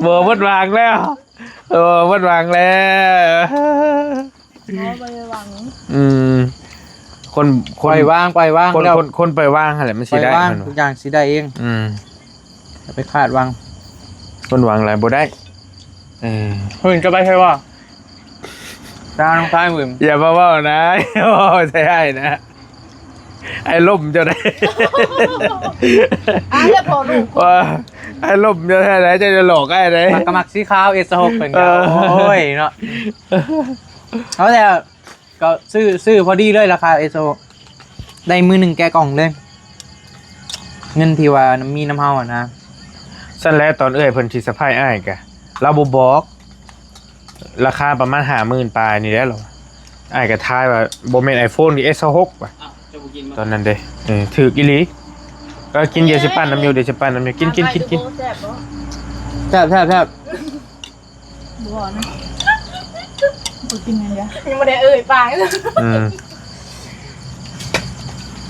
ບໍ່ ໝົດຫວັງແລ້ວ ເອີ ໝົດຫວັງແລ້ວ. ບໍ່ ບໍ່ໄດ້ຫວັງ ອືມ ຄົນ ຄົນ ປ່ອຍວາງ ປ່ອຍວາງ ຄົນ ແລ້ວ ຄົນ ຄົນປ່ອຍວາງຫັ້ນແຫຼະ ມັນຊິໄດ້ ປ່ອຍວາງ ເພິ່ນວ່າ ທຸກຢ່າງຊິໄດ້ເອງ. ອືມ ຢ່າໄປຄາດຫວັງ ຄົນຫວັງຫຼາຍບໍ່ໄດ້. ເອີ ເພິ່ນຈະໄປໃສບໍ່? ຕານ້ອງຊາຍເພິ່ນ ຢ່າມາເວົ້ານະ ເວົ້າໃສ່ອ້າຍນະ ອ້າຍລົມເຈົ້າໄດ໋. ອ້າຍ ແລ້ວພໍລູກ ວ່າອ້າຍລົມເຈົ້າແທ້ໃດ໋ ເຈົ້າຈະຫຼອກອ້າຍໃດ໋. ມັກກໍມັກສີຂາວ ເອສຫົກ ເພິ່ນກໍ ເອີ ໂອ້ຍເນາະ. ເອົາແລ້ວ ກໍຊື້ ຊື້ພໍດີເລີຍ ລາຄາເອສໂອ ໄດ້ມື້ໜຶ່ງແກະກ່ອງເລີຍ ເງິນທີ່ວ່າມີນຳເຮົາຫັ້ນນະ. ຊັ້ນແຫຼະ ຕອນເອື້ອຍເພິ່ນຊິສະພາຍອ້າຍກະ ລາວບໍ່ບອກ ລາຄາປະມານຫ້າໝື່ນປາຍນີ້ແຫຼະ ລາວວ່າ. ອ້າຍກະທາຍວ່າບໍ່ແມ່ນໄອໂຟນ ເອສຊາວຫົກ ວ່າ ອ້າວ ເຈົ້າບໍ່ກິນບໍ່? ຕອນນັ້ນເດ້ ເອີ ຖືກອີ່ຫຼີ. ເອີ ກິນ ດຽວຊິປັ້ນນຳຢູ່ ດຽວຊິປັ້ນນຳຢູ່ ກິນ ກິນ ກິນ ກິນ. ແຊບ ແຊບ ແຊບ. ບໍ່ນະ ບໍ່ກິນອັນດຽວ ຍັງບໍ່ໄດ້ເອີ່ຍປາກ. ອືມ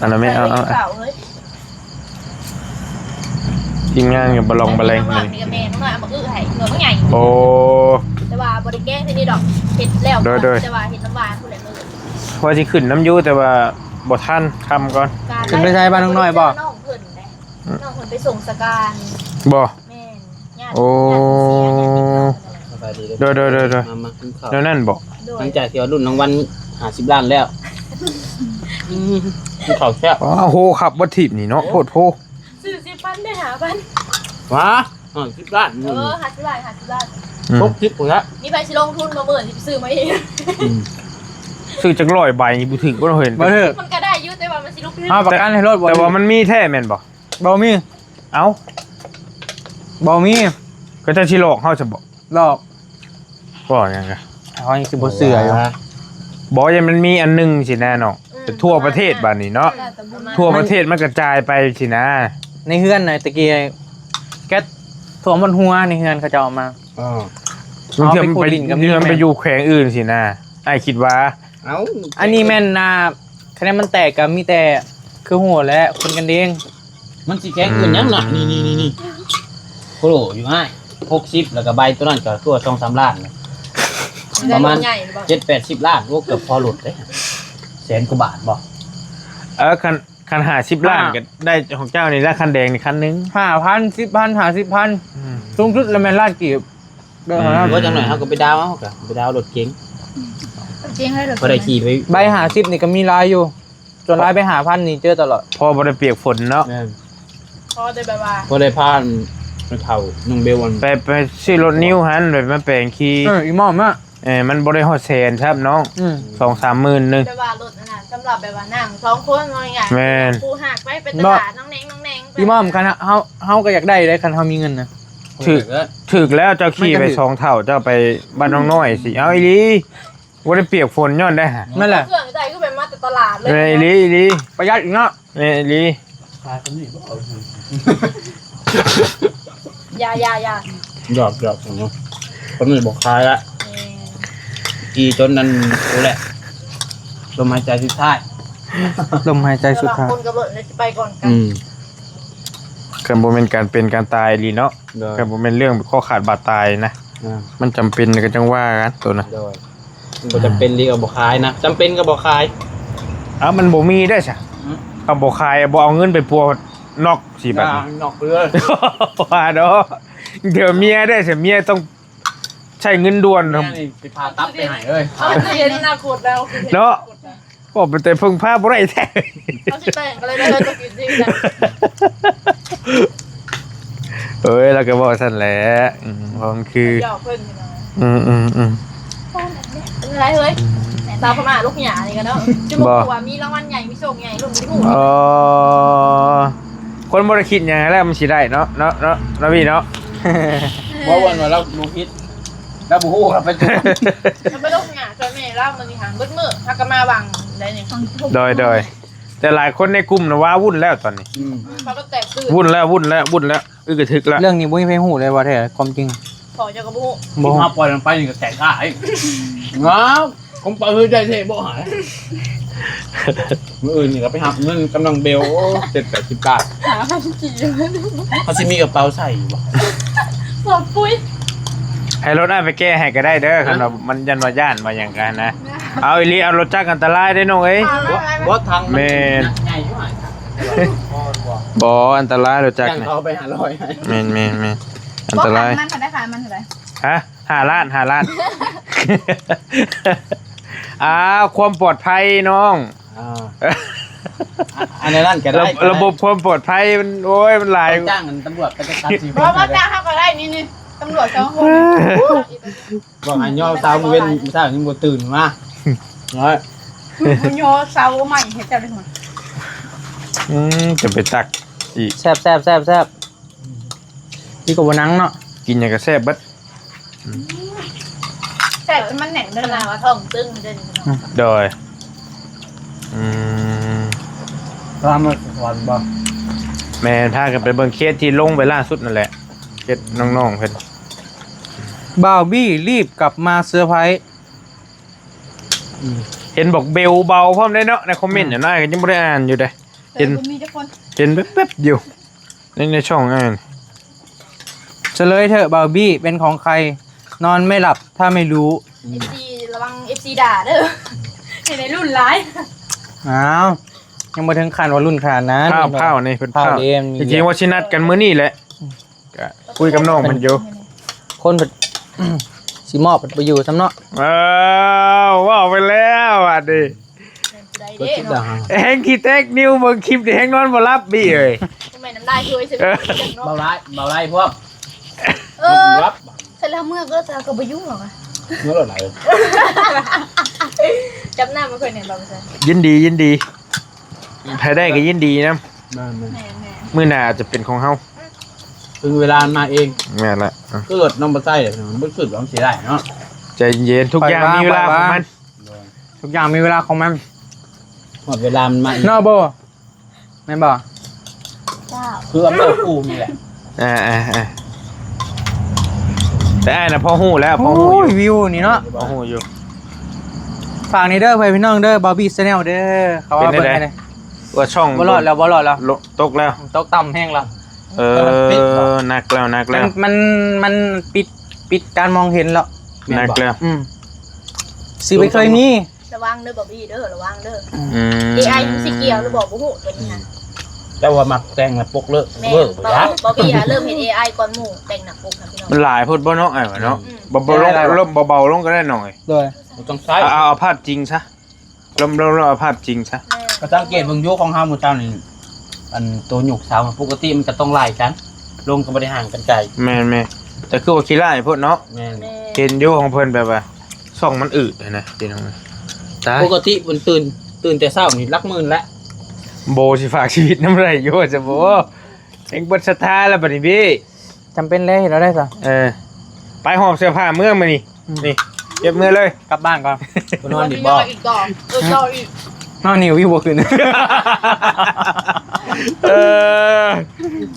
ອັນນັ້ນແມ່ ເອົາ ເອົາ ເອົາ ເອົາ ທີມງານກັບບະລອງບະແລງ ນີ້ກໍແມ່ນ້ອງນ້ອຍເອົາມາອຶໃຫ້ ໜ່ວຍບັກໃຫຍ່. ໂອ້ ແຕ່ວ່າບໍ່ໄດ້ແກງເທື່ອນີ້ດອກ ເຮັດແລ້ວ ໂດຍ ແຕ່ວ່າເຮັດນ້ຳຫວານພຸ້ນແຫຼະ. ວ່າຊິຂຶ້ນນຳຢູ່ ແຕ່ວ່າບໍ່ທັນ ຄ່ຳກ່ອນ. ຂຶ້ນໄປໃສ ບ້ານນ້ອງນ້ອຍບໍ່? ນ້ອງເພິ່ນເດ້ ອືມ ນ້ອງເພິ່ນໄປສົ່ງສະການ ບໍ່? ແມ່ນ ໂອ້ ຍາດເພິ່ນເສຍ ຍາດເພິ່ນເສຍ. ສະບາຍດີເດີ ໂດຍ ໂດຍ ໂດຍ ໂດຍ ມາ ມາກິນເຂົ້າ ແນວນັ້ນບໍ່? ໂດຍ ຫຼັງຈາກທີ່ວ່າລຸ້ນລາງວັນຫ້າສິບລ້ານແລ້ວ. ອືມ ກິນເຂົ້າແຊບ. ອ້າວ ໂຫ ຄັກບໍ່ທີບນີ້ເນາະ ໂພດໂພ. ຊື້ສິບພັນໄດ້ຫ້າພັນ ຫວາ ຫ້າສິບລ້ານ. ເອີ ຫ້າສິບລ້ານ ຫ້າສິບລ້ານ. ອືມ ຫົກສິບພຸ້ນລະ. ມີໃຜຊິລົງທຶນບໍ່ ມື້ນີ້ຊິໄປຊື້ມາເອງ. ອືມ ຊື້ຈັກຮ້ອຍໃບນີ້ບໍ່ຖືກບໍ່ເຫັນ ບໍ່ຖືກ. ມັນກໍໄດ້ຢູ່ ແຕ່ວ່າມັນຊິລົງທຶນ ເຮົາປະກັນໃຫ້ໂລດ. ແຕ່ວ່າມັນມີແທ້ແມ່ນບໍ່? ບໍ່ມີ. ເອົ້າ ບໍ່ມີ ເຂົາເຈົ້າຊິຫຼອກເຮົາຊະບໍ? ຫຼອກ ເວົ້າຫຍັງກະ ເຮົາຍັງຊິບໍ່ເຊື່ອຢູ່. ຫວາ ບໍ່ ຢ້ານມັນມີອັນໜຶ່ງຊີ້ນະເນາະ ອືມ ແຕ່ທົ່ວປະເທດບາດນີ້ເນາະ ແລ້ວແຕ່ບຸນ ທົ່ວປະເທດມັນກະຈາຍໄປຊີ້ນະ ໃນເຮືອນນະ ຕະກີ້ແກັດຖ້ວມໝົດຫົວ ໃນເຮືອນເຂົາເຈົ້າເອົາມາ ເອີ ບາງເທື່ອມັນໄປ ບາງເທື່ອມັນໄປຢູ່ແຂວງອື່ນຊີ້ນະ ອ້າຍຄິດວ່າ ເອົ້າ ອັນນີ້ແມ່ນ ອ່າ ຄະແນນມັນແຕກກະມີແຕ່ ຄືຮູ້ແຫຼະ ຄົນກັນເອງ ມັນຊິແຂວງອື່ນຫຍັງນະ ອືມ ນີ້ໆໆໆ ໂຄໂລຢູ່ອ້າຍ ຫົກສິບ ແລ້ວກະໃບໂຕນັ້ນກະຕົວສອງສາມລ້ານ ປະມານເຈັດແປດສິບລ້ານ ໂອ້ ເກືອບພໍລົດເດ້ ແສນກວ່າບາດບໍ່ ເອີ ຄັນ ຄັນຫ້າສິບລ້ານ ຫ້າ ກະໄດ້ຂອງເຈົ້ານີ້ລະ ຄັນແດງນີ້ຄັນໜຶ່ງ ຫ້າພັນ ສິບພັນ ຫ້າສິບພັນ ອືມ ສູງສຸດລະແມ່ນລ້ານກີບ ອືມ ບໍ່ ຈັກໜ້ອຍເຮົາກະໄປດາວເອົາ ເຮົາກະໄປດາວລົດເກັງ ເກັງໃຫ້ລົດ ພໍໄດ້ຂີ່ໄປ ໃບຫ້າສິບນີ້ກະມີຫຼາຍຢູ່ ສ່ວນຫຼາຍໃບຫ້າພັນນີ້ເຈີຕະຫຼອດ ພໍບໍ່ໄດ້ປຽກຝົນເນາະ ແມ່ນ ພໍໄດ້ແບບວ່າ ພໍໄດ້ພາແມ່ເຖົ້ານ້ອງເບວ ໄປ ໄປຊື້ລົດນິວຫັ້ນ ໄປມາແປງຂີ່ ເອີ ອີ່ໝໍ້ມາ ເອີ ມັນບໍ່ໄດ້ຮອດແສນຊ້ຳນ້ອງ ອືມ ສອງສາມໝື່ນໜຶ່ງ ແບບວ່າລົດອັນນັ້ນ ສຳລັບແບບວ່ານັ່ງສອງຄົນ ເວົ້າງ່າຍໆ ແມ່ນ ປູຫາກໄປ ໄປຕະຫຼາດ ນ້ອງແໜງໆ ໄປ ອີ່ໝໍ້ ຄັນເຮົາ ເຮົາກະຢາກໄດ້ເດ້ ຄັນເຮົາມີເງິນນະ ຖືກ ຖືກແລ້ວ ເຈົ້າຂີ່ໄປສອງເຖົ້າ ເຈົ້າໄປບ້ານນ້ອງນ້ອຍຊີ້ ເອົາອີ່ຫຼີ ບໍ່ໄດ້ປຽກຝົນຍ້ອນໄດ້ຫະ ນັ້ນແຫຼະ ເຄື່ອງໃຈຄືແບບມາແຕ່ຕະຫຼາດເລີຍ ເອີ ອີ່ຫຼີ ອີ່ຫຼີ ປະຢັດອີກເນາະ ເອີ ອີ່ຫຼີ ຂາຍປານນີ້ບໍ່ເອົາ ຢ່າ ຢ່າ ຢ່າ ຢອກ ຢອກ ປານນີ້ບໍ່ຂາຍລະ ແມ່ນ ອີ່ຈົນນັ້ນ ໂອແຫຼະ ລົມຫາຍໃຈສຸດທ້າຍ ລົມຫາຍໃຈສຸດທ້າຍ ຄົນກະເບີດ ແລ້ວຊິໄປກ່ອນກັນ ອືມ ຄັນບໍ່ແມ່ນການເປັນການຕາຍອີ່ຫຼີເນາະ ໂດຍ ກະບໍ່ແມ່ນເລື່ອງຄອຂາດບາດຕາຍນະ ອ່າ ມັນຈຳເປັນກະຈັ່ງວ່າກັນໂຕນະ ໂດຍ ມັນບໍ່ຈຳເປັນອີ່ຫຼີກະບໍ່ຂາຍນະ ຈຳເປັນກະບໍ່ຂາຍ ເອົ້າ ມັນບໍ່ມີໄດ້ຊະ ອືມ ກະບໍ່ຂາຍ ບໍ່ເອົາເງິນໄປປົວນອກຊິບາດນີ້ ອ່າ ນອກເລີຍ ວ່າເນາະ ດຽວເມຍໄດ້ຊະ ເມຍຕ້ອງໃຊ້ເງິນດ່ວນ ເມຍນີ້ຊິຜ່າຕັບໄປໃຫ້ເລີຍ ເອົາເຫັນອະນາຄົດແລ້ວ ເນາະ ໂອ້ ເປັນແຕ່ເພິ່ງພາບໍ່ໄດ້ແທ້ ເຮົາຊິແຕ່ງກັນເລີຍ ເດີ ຕົວກິນຈິງນະ ເອີຍ ລາວກະເວົ້າຊັ້ນແຫຼະ ອືມ ເພາະມັນຄື ຫຍອກເພິ່ນ ອືມໆໆ ເປັນໄລເຮີ້ຍ ອືມ ສາວພະມ້າລູກຫຍ້ານີ້ກະເນາະ ຈະບໍ່ຮູ້ວ່າມີລາງວັນໃຫຍ່ ມີໂຊກໃຫຍ່ ລຸ້ນບໍ່ຮູ້ ອໍ ຄົນບໍ່ໄດ້ຄິດຫຍັງແລ້ວມັນຊິໄດ້ເນາະ ເນາະ ເນາະ ເນາະ ພີ່ເນາະ ບໍ່ວ່າວ່າລາວບໍ່ຄິດ ລາວບໍ່ຮູ້ ລາວໄປ ລາວໄປລົງຫຍ້າ ຊ່ວຍແມ່ລາວມື້ນີ້ຫັ້ນ ເບິດມື້ ເຮົາກະມາຫວ່າງໃດນີ້ ໂດຍ ໂດຍ ແຕ່ຫຼາຍຄົນໃນກຸ່ມນະ ວ້າວຸ້ນແລ້ວຕອນນີ້ ອືມ ເຂົາກະແຕກຕື່ນ ວຸ້ນແລ້ວ ວຸ້ນແລ້ວ ວຸ້ນແລ້ວ ອືກະທຶກແລ້ວ ເລື່ອງນີ້ບໍ່ມີໃຜຮູ້ເລີຍວ່າແທ້ຄວາມຈິງ ພໍ່ເຈົ້າກະບໍ່ຮູ້ ບໍ່ ເຮົາປ່ອຍມັນໄປນີ້ກະແຕກອ້າຍ ງາມ ຂອງປາເຮີຍໃຈແທ້ບໍ່ຫາຍ ມື້ອື່ນນີ້ກະໄປຮັບເງິນກຳລັງເບວ ໂອ້ ເຈັດແປດສິບບາດ ຫາພັນກີບ ເຮົາຊິມີກະເປົາໃສ່ຢູ່ບໍ່ ສອບປຸຍ ໃຫ້ລົດອ້າຍໄປແກ້ໃຫ້ກະໄດ້ເດີ ຄັນວ່າມັນຢ້ານວ່າຢ້ານວ່າຫຍັງກະຫັ້ນນະ ເອົາອີ່ຫຼີ ເອົາລົດຈັກອັນຕະລາຍເດ້ນ້ອງເອີຍ ບໍ່ ບໍ່ ຖັງມັນ ແມ່ນ ໃຫຍ່ຢູ່ຫັ້ນ ບໍ່ ອັນຕະລາຍລົດຈັກ ເອົາໄປຫ້າຮ້ອຍ ແມ່ນໆໆ ອັນຕະລາຍ ມັນເທົ່າໃດຄະ ມັນເທົ່າໃດ ຮະ ຫ້າລ້ານ ຫ້າລ້ານ ອ້າວ ຄວາມປອດໄພນ້ອງ ອ່າ ອັນນັ້ນກະໄດ້ ລະ ລະບົບຄວາມປອດໄພມັນ ໂອ້ຍ ມັນຫຼາຍ ຕ້ອງຈ້າງອັນຕຳຫຼວດໄປຈັດການຊີວິດ ບໍ່ ບໍ່ຈ້າງເຮົາກະໄດ້ ນີ້ ນີ້ ຕຳຫຼວດສອງຄົນ ບອກໃຫ້ຍໍເຊົາມື້ເວັນ ມື້ເຊົ້າຍັງບໍ່ຕື່ນມາ ນ້ອຍ ຍໍເຊົາໃໝ່ໃຫ້ເຈົ້າໄດ້ ອືມ ຈະໄປຕັກອີກ ແຊບໆໆໆ ນີ້ກະບໍ່ນັ່ງເນາະ ກິນຫຍັງກະແຊບເບິດ ແຊບຈົນມັນແໜ້ນເດີ ຂະໜາດວ່າທ້ອງຕຶງເດີ ໂດຍ ອືມ ຕາມມາສະຫວັນບໍ່ ແມ່ນ ພາກັນໄປເບິ່ງເຄສທີ່ລົງໄປລ່າສຸດນັ້ນແຫຼະ ເຄສນ້ອງໆເພິ່ນ ບ່າວບີ້ລີບກັບມາເຊີໄພ ອືມ ເຫັນບອກເບວເບົາພ້ອມເດ້ເນາະ ໃນຄອມເມັນ ອືມ ຫັ້ນນະ ກະຍັງບໍ່ໄດ້ອ່ານຢູ່ເດ້ ເຫັນ ບໍ່ມີຈັກຄົນ ເຫັນແປັບໆຢູ່ ໃນ ໃນຊ່ອງນັ້ນ ສະເຫຼີຍເຖາະ ບ່າວບີ້ເປັນຂອງໃຄ ນອນໄມ່ຫຼັບຖ້າໄມ່ຮູ້ ເອັຟຊີ ລະວັງເອັຟຊີດ່າເດີ ເຫັນໃນລຸ້ນຫຼາຍ ອ້າວ ຍັງບໍ່ເຖິງຂັ້ນວ່າລຸ້ນຂະໜາດນັ້ນ ພ້າວ ພ້າວນີ້ເພິ່ນ ພ້າວ ພ້າວເດ້ ມີ ຈິງໆວ່າຊິນັດກັນມື້ນີ້ແຫຼະ ກະຄຸຍກັບນ້ອງເພິ່ນຢູ່ ຄົນເພິ່ນ ຊິມອບໄປຢູ່ຊ້ຳເນາະ ເອີ ເວົ້າໄປແລ້ວບາດນີ້ ແຮງຂີ້ແຕກນິ້ວເບິ່ງຄລິບນີ້ແຮງນອນບໍ່ຫຼັບບີ້ເອີຍ ບໍ່ແມ່ນນ້ຳລາຍຖ້ວຍໃສ່ ເອີ ເບົາຫຼາຍ ເບົາຫຼາຍພວກ ເອີ ໃສ່ແລ້ວເມືອກເລີຍ ແຕ່ກະບໍ່ຢູ່ຫຍັງ ເມືອກໂລດຫຼາຍ ຈັບໜ້າມາເພິ່ນແດ່ບໍ່ ຍິນດີ ຍິນດີ ໃຜໄດ້ກະຍິນດີນຳ ແມ່ນໆ ມື້ໜ້າອາດຈະເປັນຂອງເຮົາ ເຖິງເວລາມັນມາເອງ ແມ່ນລະ ຄືລົດນ້ອງບໍ່ໃຊ້ ບໍ່ສຸດວ່າມັນຊິໄດ້ເນາະ ໃຈເຢັນ ທຸກຢ່າງມີເວລາຂອງມັນ ໂດຍ ທຸກຢ່າງມີເວລາຂອງມັນ ຮອດເວລາມັນມາເນາະ ໂບ ແມ່ນບໍ່? ເຈົ້າ ຄືອຳນາດກູນີ້ແຫຼະ. ເອີໆໆ ແຕ່ອ້າຍນະພໍຮູ້ແລ້ວ ພໍຮູ້ຢູ່ ໂອ້ຍ ວິວນີ້ເນາະ ພໍຮູ້ຢູ່. ຝາກນີ້ເດີ ພໍ່ແມ່ພີ່ນ້ອງເດີ Barbie Channel ເດີ ເຂົ້າມາເບິ່ງໃຫ້ແດ່. ວ່າຊ່ອງ ບໍ່ລອດແລ້ວ ບໍ່ລອດແລ້ວ ຕົກແລ້ວ ຕົກຕ່ຳແຮງແລ້ວ. ເອີ ໜັກແລ້ວ ໜັກແລ້ວ ມັນ ມັນ ມັນປິດ ປິດການມອງເຫັນແລ້ວ ໜັກແລ້ວ. ອືມ ຊິໄປເຄີຍມີ ລະວັງເດີ ບາບີເດີ ລະວັງເດີ. ອືມ ເອໄອ ມັນຊິກ່ຽວຫຼືບໍ່ ບໍ່ຮູ້ຕົວນີ້ນະ. ເຈົ້າວ່າມັກແຕ່ງໜ້າປົກເລີກ ແມ່ນ ເວີ ບໍ່ ບາບີ ຫາເລີ່ມເຮັດ ເອໄອ ກ່ອນໝູ່ແຕ່ງໜ້າປົກນະພີ່ນ້ອງ. ມັນຫຼາຍໂພດບໍ່ເນາະ ອ້າຍວ່າເນາະ. ອືມ ເບົາໆລົງ ເລີ່ມເບົາໆລົງກໍໄດ້ໜ້ອຍ. ໂດຍ ບໍ່ຕ້ອງໃຊ້ ເອົາ ເອົາພາບຈິງຊະ. ລອມ ລອມ ລອມເອົາພາບຈິງຊະ. ແມ່ນ ກໍສັງເກດເບິ່ງຢູ່ຂອງເຮົາມື້ເຊົ້ານີ້ ອັນໂຕຍົກເສົາ ປົກກະຕິມັນກໍຕ້ອງໄລ່ກັນ ລົງກໍບໍ່ໄດ້ຫ່າງກັນໄກ. ແມ່ນໆ ແຕ່ຄືວ່າຂີ້ລ້າຍໂພດເນາະ. ແມ່ນ ແມ່ນ ເຫັນຢູ່ຂອງເພິ່ນແບບວ່າຊ່ອງມັນອືດຫັ້ນນະພີ່ນ້ອງ. ຕາຍ ປົກກະຕິເພິ່ນຕື່ນ ຕື່ນແຕ່ເຊົ້ານີ້ຫຼັກໝື່ນແລ້ວ. ໂບຊິຝາກຊີວິດນຳໄດ້ຢູ່ວ່າຊັ້ນ ໂບ ເອງເບິດສັດທາແລ້ວບັດນີ້ບີ. ຈຳເປັນແລ້ວ ເຮັດເອົາໄດ້ຊະ. ເອີ ໄປຫອບເສື້ອຜ້າເມືອມື້ນີ້. ອືມ ນີ້ ເກັບເມືອເລີຍ ກັບບ້ານກ່ອນ. ບໍ່ນອນອີກບໍ່? ນອນອີກ ເອີ ນອນອີກ ນອນນີ້ວິວບໍ່ຂຶ້ນ. ເອີ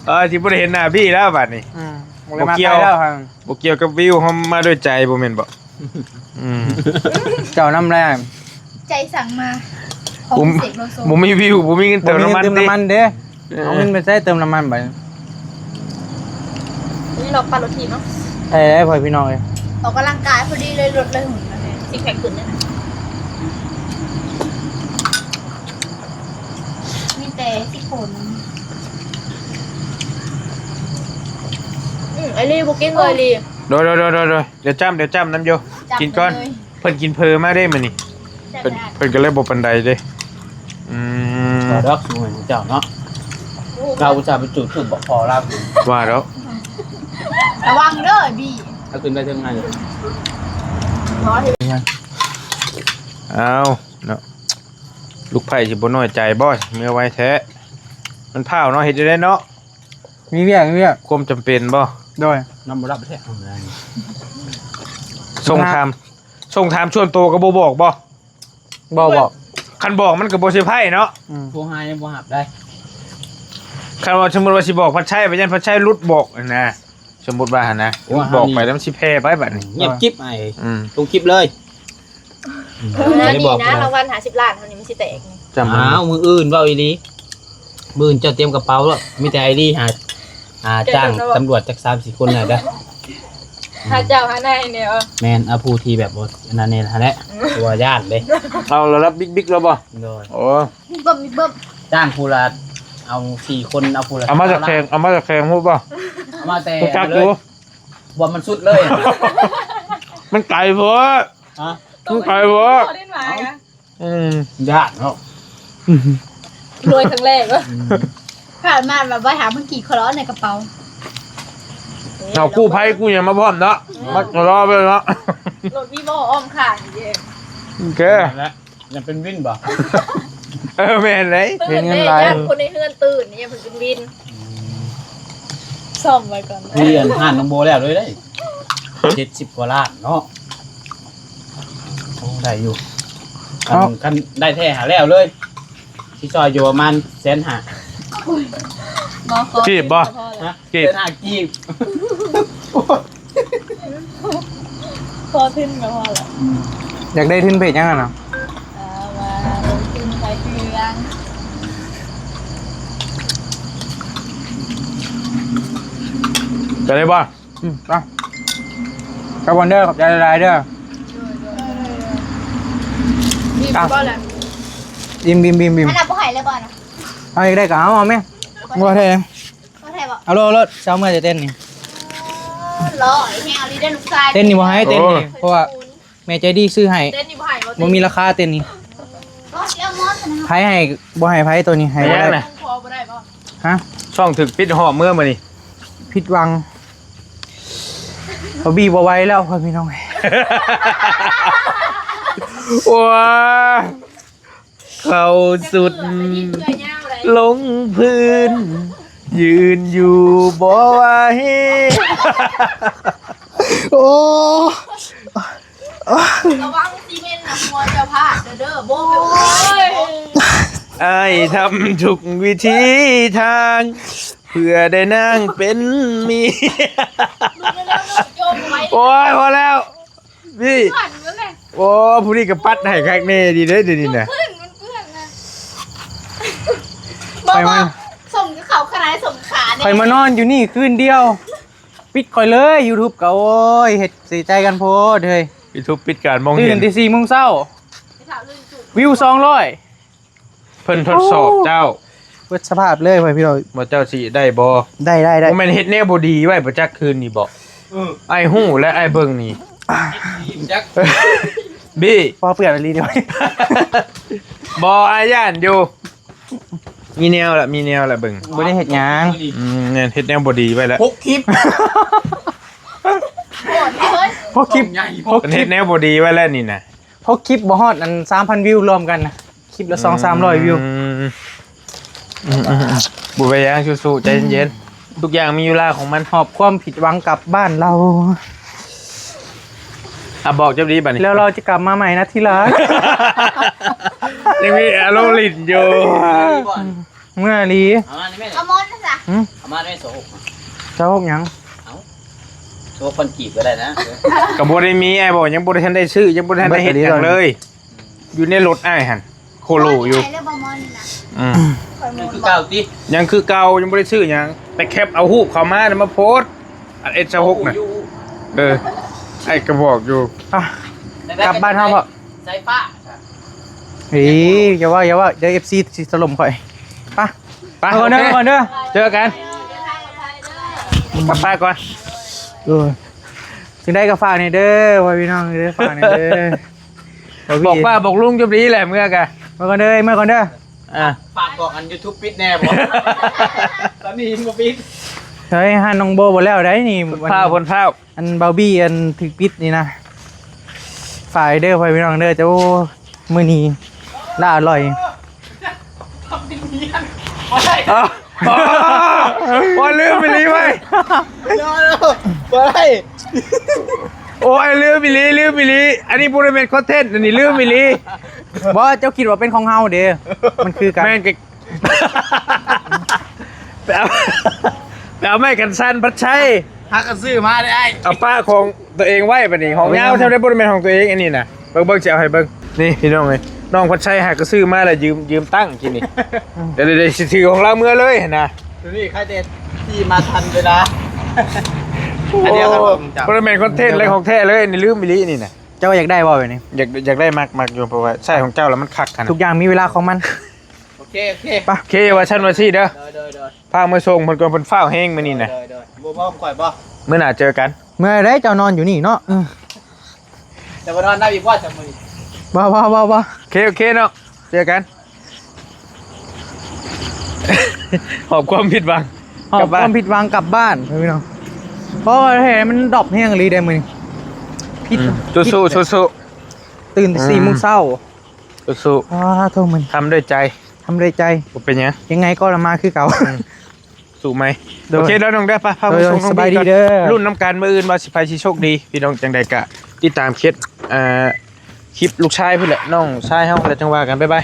ເອີ ຊິບໍ່ໄດ້ເຫັນໜ້າບີແລ້ວບັດນີ້. ອືມ ບໍ່ກ່ຽວ ບໍ່ກ່ຽວກັບວິວ ເຮົາມາດ້ວຍໃຈບໍ່ແມ່ນບໍ່? ອືມ ເຈົ້ານຳແລ້ວ ໃຈສັ່ງມາ ຂອງ ບໍ່ ເສກໂລໂຊ ບໍ່ມີວິວ ບໍ່ມີເງິນເຕີມນ້ຳມັນ ບໍ່ມີເງິນເຕີມນ້ຳມັນເດ້. ເອີ ເອົາເງິນໄປໃຊ້ເຕີມນ້ຳມັນໄປ. ນີ້ເຮົາປັ່ນລົດຖີບເນາະ. ເອີ ພໍ່ພີ່ນ້ອງເອີຍ ອອກກຳລັງກາຍພໍດີເລີຍ ລົດເລີຍຫຸ່ນ ຊິກແພັກຂຶ້ນເດ້. ມີແຕ່ຊິໂຄນ. ອືມ ໄອລີບໍ່ກິນເລີຍ ໄອລີ. ໂດຍໆໆໆ ດຽວຈ້ຳ ດຽວຈ້ຳນຳຢູ່ ຈ້ຳ ກິນກ່ອນເລີຍ. ເພິ່ນກິນເຝີມາເດ້ມື້ນີ້. ເພິ່ນ ເພິ່ນກໍເລີຍບໍ່ປານໃດເດ້. ອືມ ວ່າດອກ ສູງໃຫ້ເຈົ້າເນາະ. ລາວອຸດສ່າໄປຈູດທູບບອກພໍ່ລາວ. ວ່າດອກ ລະວັງເດີບີ. ເອົາຂຶ້ນໄປເທິງນັ້ນ. ເອົາເນາະ ລູກໃພ້ຊິບໍ່ນ້ອຍໃຈບໍ່ ເມືອໄວແທ້. ມັນພ້າວເນາະ ເຮັດຈັ່ງໃດເນາະ. ມີວຽກ ມີວຽກ ຄວາມຈຳເປັນບໍ່? ໂດຍ ນອນບໍ່ຫຼັບແທ້. ສົ່ງຖາມ ສົ່ງຖາມສ່ວນໂຕກໍບໍ່ບອກບໍ່? ບໍ່ບອກ. ຄັນບອກມັນກໍບໍ່ເຊີໄພເນາະ. ອືມ ໂທຫາຍັງບໍ່ຮັບໄດ້. ຄັນວ່າສົມມຸດວ່າຊິບອກພັດໄຊ ໄປຢ້ານພັດໄຊຫຼຸດບອກຫັ້ນນະ. ສົມມຸດວ່າຫັ້ນນະ ບອກໄປແລ້ວມັນຊິແຜ່ໄປບັດນີ້. ງຽບກິບໄອ້. ອືມ ລົງຄລິບເລີຍ. ເອີ ອືມ ນີ້ນະ ລາງວັນຫ້າສິບລ້ານເຮົານີ້ມັນຊິແຕກນີ້. ອ້າວ ມື້ອື່ນເວົ້າອີ່ຫຼີ ມື້ອື່ນເຈົ້າຕຽມກະເປົາໂລດ ມີແຕ່ໄອລີຫາ ຫາຈ້າງຕຳຫຼວດຈັກສາມສີ່ຄົນແດ່ເດີ. ຫາເຈົ້າຫານາຍແດ່. ແມ່ນ ເອົາຜູ້ທີ່ແບບບໍ່ອັນນັ້ນແດ່ຫັ້ນແຫຼະ. ອືມ ບໍ່ຢ້ານເດ້. ເອົາລະດັບບິກໆແລ້ວບໍ່? ໂດຍ. ໂອ້ ບິກເບິ່ມ ບິກເບິ່ມ. ຈ້າງຜູ້ລະ ເອົາສີ່ຄົນ ເອົາຜູ້ລະ ເອົາມາຈາກແຂວງ ເອົາມາຈາກແຂວງຮູ້ບໍ່? ເອົາມາແຕ່ ຮູ້ຈັກຢູ່ ບວມມັນສຸດເລີຍ. ມັນໄກໂພດ. ຮະ? ມັນໄກໂພດ. ອືມ ຢ້ານເນາະ. ລວຍຄັ້ງແລກເນາະ. ອືມ ຜ່ານມາແບບວ່າຫາມັນກີ້ຄະເລາະໃນກະເປົາ. ເອົາກູ້ໄພກູ້ຫຍັງມາພ້ອມເນາະ. ອືມ ມັດຄະເລາະໄປເນາະ. ລົດມີບໍ່ອ້ອມຂ້າງເດ້. ໂອເຄ ນັ້ນແຫຼະ. ຍັງເປັນວິນບໍ່? ເອີ ແມ່ນເດ້. ເຫັນເງິນຫຼາຍ ຢ້ານຄົນໃນເຮືອນຕື່ນ ຍັງເປັນວິນ. ອືມ ສ້ອມໄວ້ກ່ອນ. ເຮືອນຮ້ານນ້ອງໂບແລ້ວເລີຍເດ້. ເຈັດສິບກວ່າລ້ານເນາະ. ໂອ້ ໄດ້ຢູ່. ຄັນ ເອົ້າ ຄັນໄດ້ແທ້ຫາແລ້ວເລີຍ ຊິຊ່ອຍຢູ່ປະມານແສນຫ້າ. ບໍ່ ຂໍ ກີບບໍ່? ພອແລ້ວ. ຮະ? ກີບ ແສນຫ້າກີບ. ພໍທຶນກໍພໍແລ້ວ. ອືມ ຢາກໄດ້ທຶນໄປເຮັດຫຍັງຫັ້ນນະ? ເອີ ວ່າລົງທຶນຂາຍເຄື່ອງ. ໄດ້ບໍ່? ອືມ ໄປ ໄປກ່ອນເດີ ຂອບໃຈຫຼາຍໆເດີ. ໂດຍໆ. ອີ່ມບໍ່ລະ? ອີ່ມໆໆໆ. ອັນນັ້ນບໍ່ໃຫ້ແລ້ວບໍ່ນະ? ເອົາອີກໄດ້ກໍເອົາ ເອົາແມ. ບໍ່ແທ້. ບໍ່ແທ້ບໍ່? ເອົາໂລດ ເອົາໂລດ ເຈົ້າເມື່ອຈະເຕັ້ນນີ້. ເອີ ຫຼໍ່ແຮງອີ່ຫຼີເດີລູກຊາຍ. ເຕັ້ນນີ້ບໍ່ໃຫ້ເຕັ້ນນີ້ ໂອ້ ເພາະວ່າແມ່ໃຈດີຊື້ໃຫ້. ເຕັ້ນນີ້ບໍ່ໃຫ້ບໍ່? ບໍ່ມີລາຄາເຕັ້ນນີ້. ໃຜໃຫ້ ບໍ່ໃຫ້ໃຜໂຕນີ້ ໃຫ້ບໍ່ໄດ້. ພໍບໍ່ໄດ້ບໍ່? ຮະ? ຊ່ອງຖືກປິດຫອບເມືອມື້ນີ້. ຜິດຫວັງ ບໍ່ບີບໍ່ໄຫວແລ້ວພໍ່ພີ່ນ້ອງ. ໂອ້ຍ ເຂົ້າສຸດລົງພື້ນ ຢືນຢູ່ບໍ່ໄຫວ. ໂອ້ ລະວັງຊີເມັນນະ ຫົວຈະພາດເດີ ໂບໄປ. ໂອ້ຍ ອ້າຍທຳທຸກວິທີທາງ ເພື່ອໄດ້ນາງເປັນເມຍ. ລູກເລັກໆ ໂຈມໄວ້. ໂອ້ຍ ພໍແລ້ວ. ນີ້ ເພື່ອນນັ້ນແຫຼະ. ໂອ້ ຜູ້ນີ້ກໍປັດໃຫ້ຄັກແນ່ດີເດ້ ດຽວນີ້ນະ. ມັນເປື້ອນ ມັນເປື້ອນນະ. ໄປມາ ບໍ່ ສົ່ງເຂົ້າຂະໜາດ ສົ່ງຂາແນ່. ຂ້ອຍມານອນຢູ່ນີ້ຄືນດຽວ ປິດຂ້ອຍເລີຍ YouTube ກໍ ໂອ້ຍ ເຮັດເສຍໃຈກັນໂພດເຮີ້ຍ. YouTube ປິດການມອງເຫັນ ຕື່ນແຕ່ສີ່ໂມງເຊົ້າ ວິວສອງຮ້ອຍ. ເພິ່ນທົດສອບເຈົ້າ ໂອ້ ເບິດສະພາບເລີຍ ພໍ່ພີ່ນ້ອງ. ວ່າເຈົ້າຊິໄດ້ບໍ່? ໄດ້ ໄດ້ ໄດ້. ບໍ່ແມ່ນເຮັດແນວບໍ່ດີໄວ້ບໍ່ຈັກຄືນນີ້ບໍ? ເອີ ອ້າຍຮູ້ແລະ ອ້າຍເບິ່ງນີ້ ຈັກ ບີ ພໍເປື້ອນອີ່ຫຼີນີ້. ບໍ່ ອ້າຍຢ້ານຢູ່. ມີແນວລະ ມີແນວລະ ເບິ່ງ. ບໍ່ໄດ້ເຮັດຫຍັງ. ອືມ ແມ່ນເຮັດແນວບໍ່ດີໄວ້ລະ ຫົກຄລິບ ຫົກຄລິບ ຫົກຄລິບ. ເພິ່ນເຮັດແນວບໍ່ດີໄວ້ແລ້ວນີ້ນະ. ຫົກຄລິບບໍ່ຮອດອັນສາມພັນວິວລວມກັນນະ ຄລິບລະສອງສາມຮ້ອຍວິວ. ອືມ ອືມໆໆ ບໍ່ເປັນຫຍັງ ສູ້ໆ ໃຈເຢັນໆ ທຸກຢ່າງມີເວລາຂອງມັນ. ຫອບຄວາມຜິດຫວັງກັບບ້ານເຮົາ. ອ່ະ ບອກເຈົ້າດີບັດນີ້ ແລ້ວເຮົາຈະກັບມາໃໝ່ນະທີ່ລັກ. ຍັງມີອາລົມຫຼິ້ນຢູ່. ເມື່ອອີ່ຫຼີ ເອົາມານີ້ແມ່ ອາມອນນະຊະ. ຫືມ ເອົາມາແມ່ ໂຊະຫົກ ໂຊະຫົກຫຍັງ? ເອົາ ໂຊະພັນກີບກໍໄດ້ນະ. ກໍບໍ່ໄດ້ມີ ອ້າຍບອກ ຍັງບໍ່ໄດ້ທັນໄດ້ຊື້ ຍັງບໍ່ໄດ້ທັນໄດ້ເຮັດຫຍັງເລີຍ. ຢູ່ໃນລົດອ້າຍຫັ້ນ ໂຄໂລຢູ່. ອືມ ຍັງຄືເກົ່າຕິ ຍັງຄືເກົ່າ ຍັງບໍ່ໄດ້ຊື້ຫຍັງ ແຕ່ແຄັບເອົາຮູບເຂົາມາແລ້ວມາໂພສ ອັນເອັດຊາຫົກນະ. ເອີ ອ້າຍກໍບອກຢູ່. ອ່ະ ກັບບ້ານເຮົາເພາະ ສາຍຟ້າ. ເອີຍ ຢ່າເວົ້າ ຢ່າເວົ້າ ດຽວເອັຟຊີຊິຖະຫຼົ່ມຂ້ອຍ. ໄປ ໄປ ໄປກ່ອນເດີ ໂອເຄ ໄປກ່ອນເດີ ເຈີກັນ ກັບບ້ານກ່ອນ. ໂອ້ຍ ຈັ່ງໃດກໍຝາກແດ່ເດີ ພໍ່ພີ່ນ້ອງເດີ ຝາກແດ່ເດີ. ບອກປ້າບອກລຸງຈົບດີແຫຼະ ເມືອກະ ເມືອກ່ອນເດີ ເມືອກ່ອນເດີ. ອ່າ ຝາກບອກອັນ YouTube ປິດແດ່ບໍ? ຕອນນີ້ຍັງບໍ່ປິດ. ເຮີ້ຍ ຮ້ານນ້ອງໂບບໍ່ແລ້ວໃດນີ້ ເພິ່ນຟ້າວ ເພິ່ນຟ້າວ. ອັນເບົາບີ ອັນຖືກປິດນີ້ນະ ຝາກເດີພໍ່ພີ່ນ້ອງເດີ. ໂອ້ ມື້ນີ້ລາອະລ່ອຍ. ອ້າວ ໂອ້ຍ ລືມອີ່ຫຼີເວີຍ ບໍ່ໄດ້. ໂອ້ຍ ລືມອີ່ຫຼີ ລືມອີ່ຫຼີ ອັນນີ້ບໍ່ໄດ້ແມ່ນຄອນເທັນ ອັນນີ້ລືມອີ່ຫຼີ. ບໍ່ ເຈົ້າຄິດວ່າເປັນຂອງເຮົາເດ້ ມັນຄືກັນ ແມ່ນກະ ໄປເອົາ ໄປເອົາໄມ້ກັນສັ່ນພັດໄຊ ຫາກະຊື້ມາໄດ້ອ້າຍ. ເອົາປ້າຂອງຕົວເອງໄວ້ບັດນີ້ ຂອງຍາວແທ້ ບໍ່ໄດ້ແມ່ນຂອງຕົວເອງ ອັນນີ້ນະ. ເບິ່ງ ເບິ່ງ ຊິເອົາໃຫ້ເບິ່ງ ນີ້ພີ່ນ້ອງເອີຍ ນ້ອງພັດໄຊຫາກະຊື້ມາແລ້ວ ຢືມ ຢືມຕັ້ງກີ້ນີ້. ດຽວ ດຽວ ດຽວຊິຖືຂອງລາວເມືອເລີຍຫັ້ນນະ. ໂຕນີ້ໃຄແຕ່ທີ່ມາທັນເວລາ. ໂອ້ ອັນດຽວກັນບໍ່? ບໍ່ໄດ້ແມ່ນຄອນເທັນເລີຍ ຂອງແທ້ເລີຍ ອັນນີ້ລືມອີ່ຫຼີນີ້ນະ. ເຈົ້າຢາກໄດ້ບໍ່ແບບນີ້? ຢາກ ຢາກໄດ້ ມັກ ມັກຢູ່ ເພາະວ່າໃຊ້ຂອງເຈົ້າແລ້ວມັນຄັກຫັ້ນນະ. ທຸກຢ່າງມີເວລາຂອງມັນ. ໂອເຄ ໂອເຄ ໄປ ໂອເຄ ວ່າຊັ້ນວ່າຊີ້ເດີ ໂດຍ ໂດຍ ໂດຍ. ພາເມືອສົ່ງເພິ່ນກ່ອນ ເພິ່ນຟ້າວແຮງມື້ນີ້ນະ. ໂດຍ ໂດຍ ບໍ່ພ້ອມຂ້ອຍບໍ່? ມື້ໜ້າເຈີກັນ. ເມື່ອໃດເຈົ້ານອນຢູ່ນີ້ເນາະ. ເອີ ຈະມານອນນຳອີກບໍ່ຈະມື້ນີ້? ບໍ່ ບໍ່ ບໍ່ ບໍ່. ໂອເຄ ໂອເຄເນາະ ເຈີກັນ. ຫອບຄວາມຜິດຫວັງ ຫອບຄວາມຜິດຫວັງກັບບ້ານພີ່ນ້ອງ. ເພາະວ່າແທ້ມັນດອບແຮງອີ່ຫຼີເດ້ມື້ນີ້. ຜິດ ອືມ ສູ້ໆ ສູ້ໆ. ຕື່ນແຕ່ ອືມ ສີ່ໂມງເຊົ້າ. ສູ້ໆ ອ້າ ໂທ້ ມື້ນີ້ ທຳດ້ວຍໃຈ ທຳດ້ວຍໃຈ ບໍ່ເປັນຫຍັງ ຍັງໄງກໍລະມາຄືເກົ່າ. ອືມ ສູ້ໃໝ່. ໂດຍ ໂອເຄເດີນ້ອງເດີ ໄປ ພາໄປ ໂດຍ ສົ່ງນ້ອງ ສະບາຍດີເດີ ລຸ້ນນຳກັນມື້ອື່ນວ່າຊິ ໃຜຊິໂຊກດີ. ພີ່ນ້ອງ ຈັ່ງໃດກະຕິດຕາມເຄສ ເອີ ຄລິບລູກຊາຍພຸ້ນແຫຼະ ນ້ອງຊາຍເຮົາ ແລ້ວຈັ່ງວ່າກັນ. ບາຍບາຍ.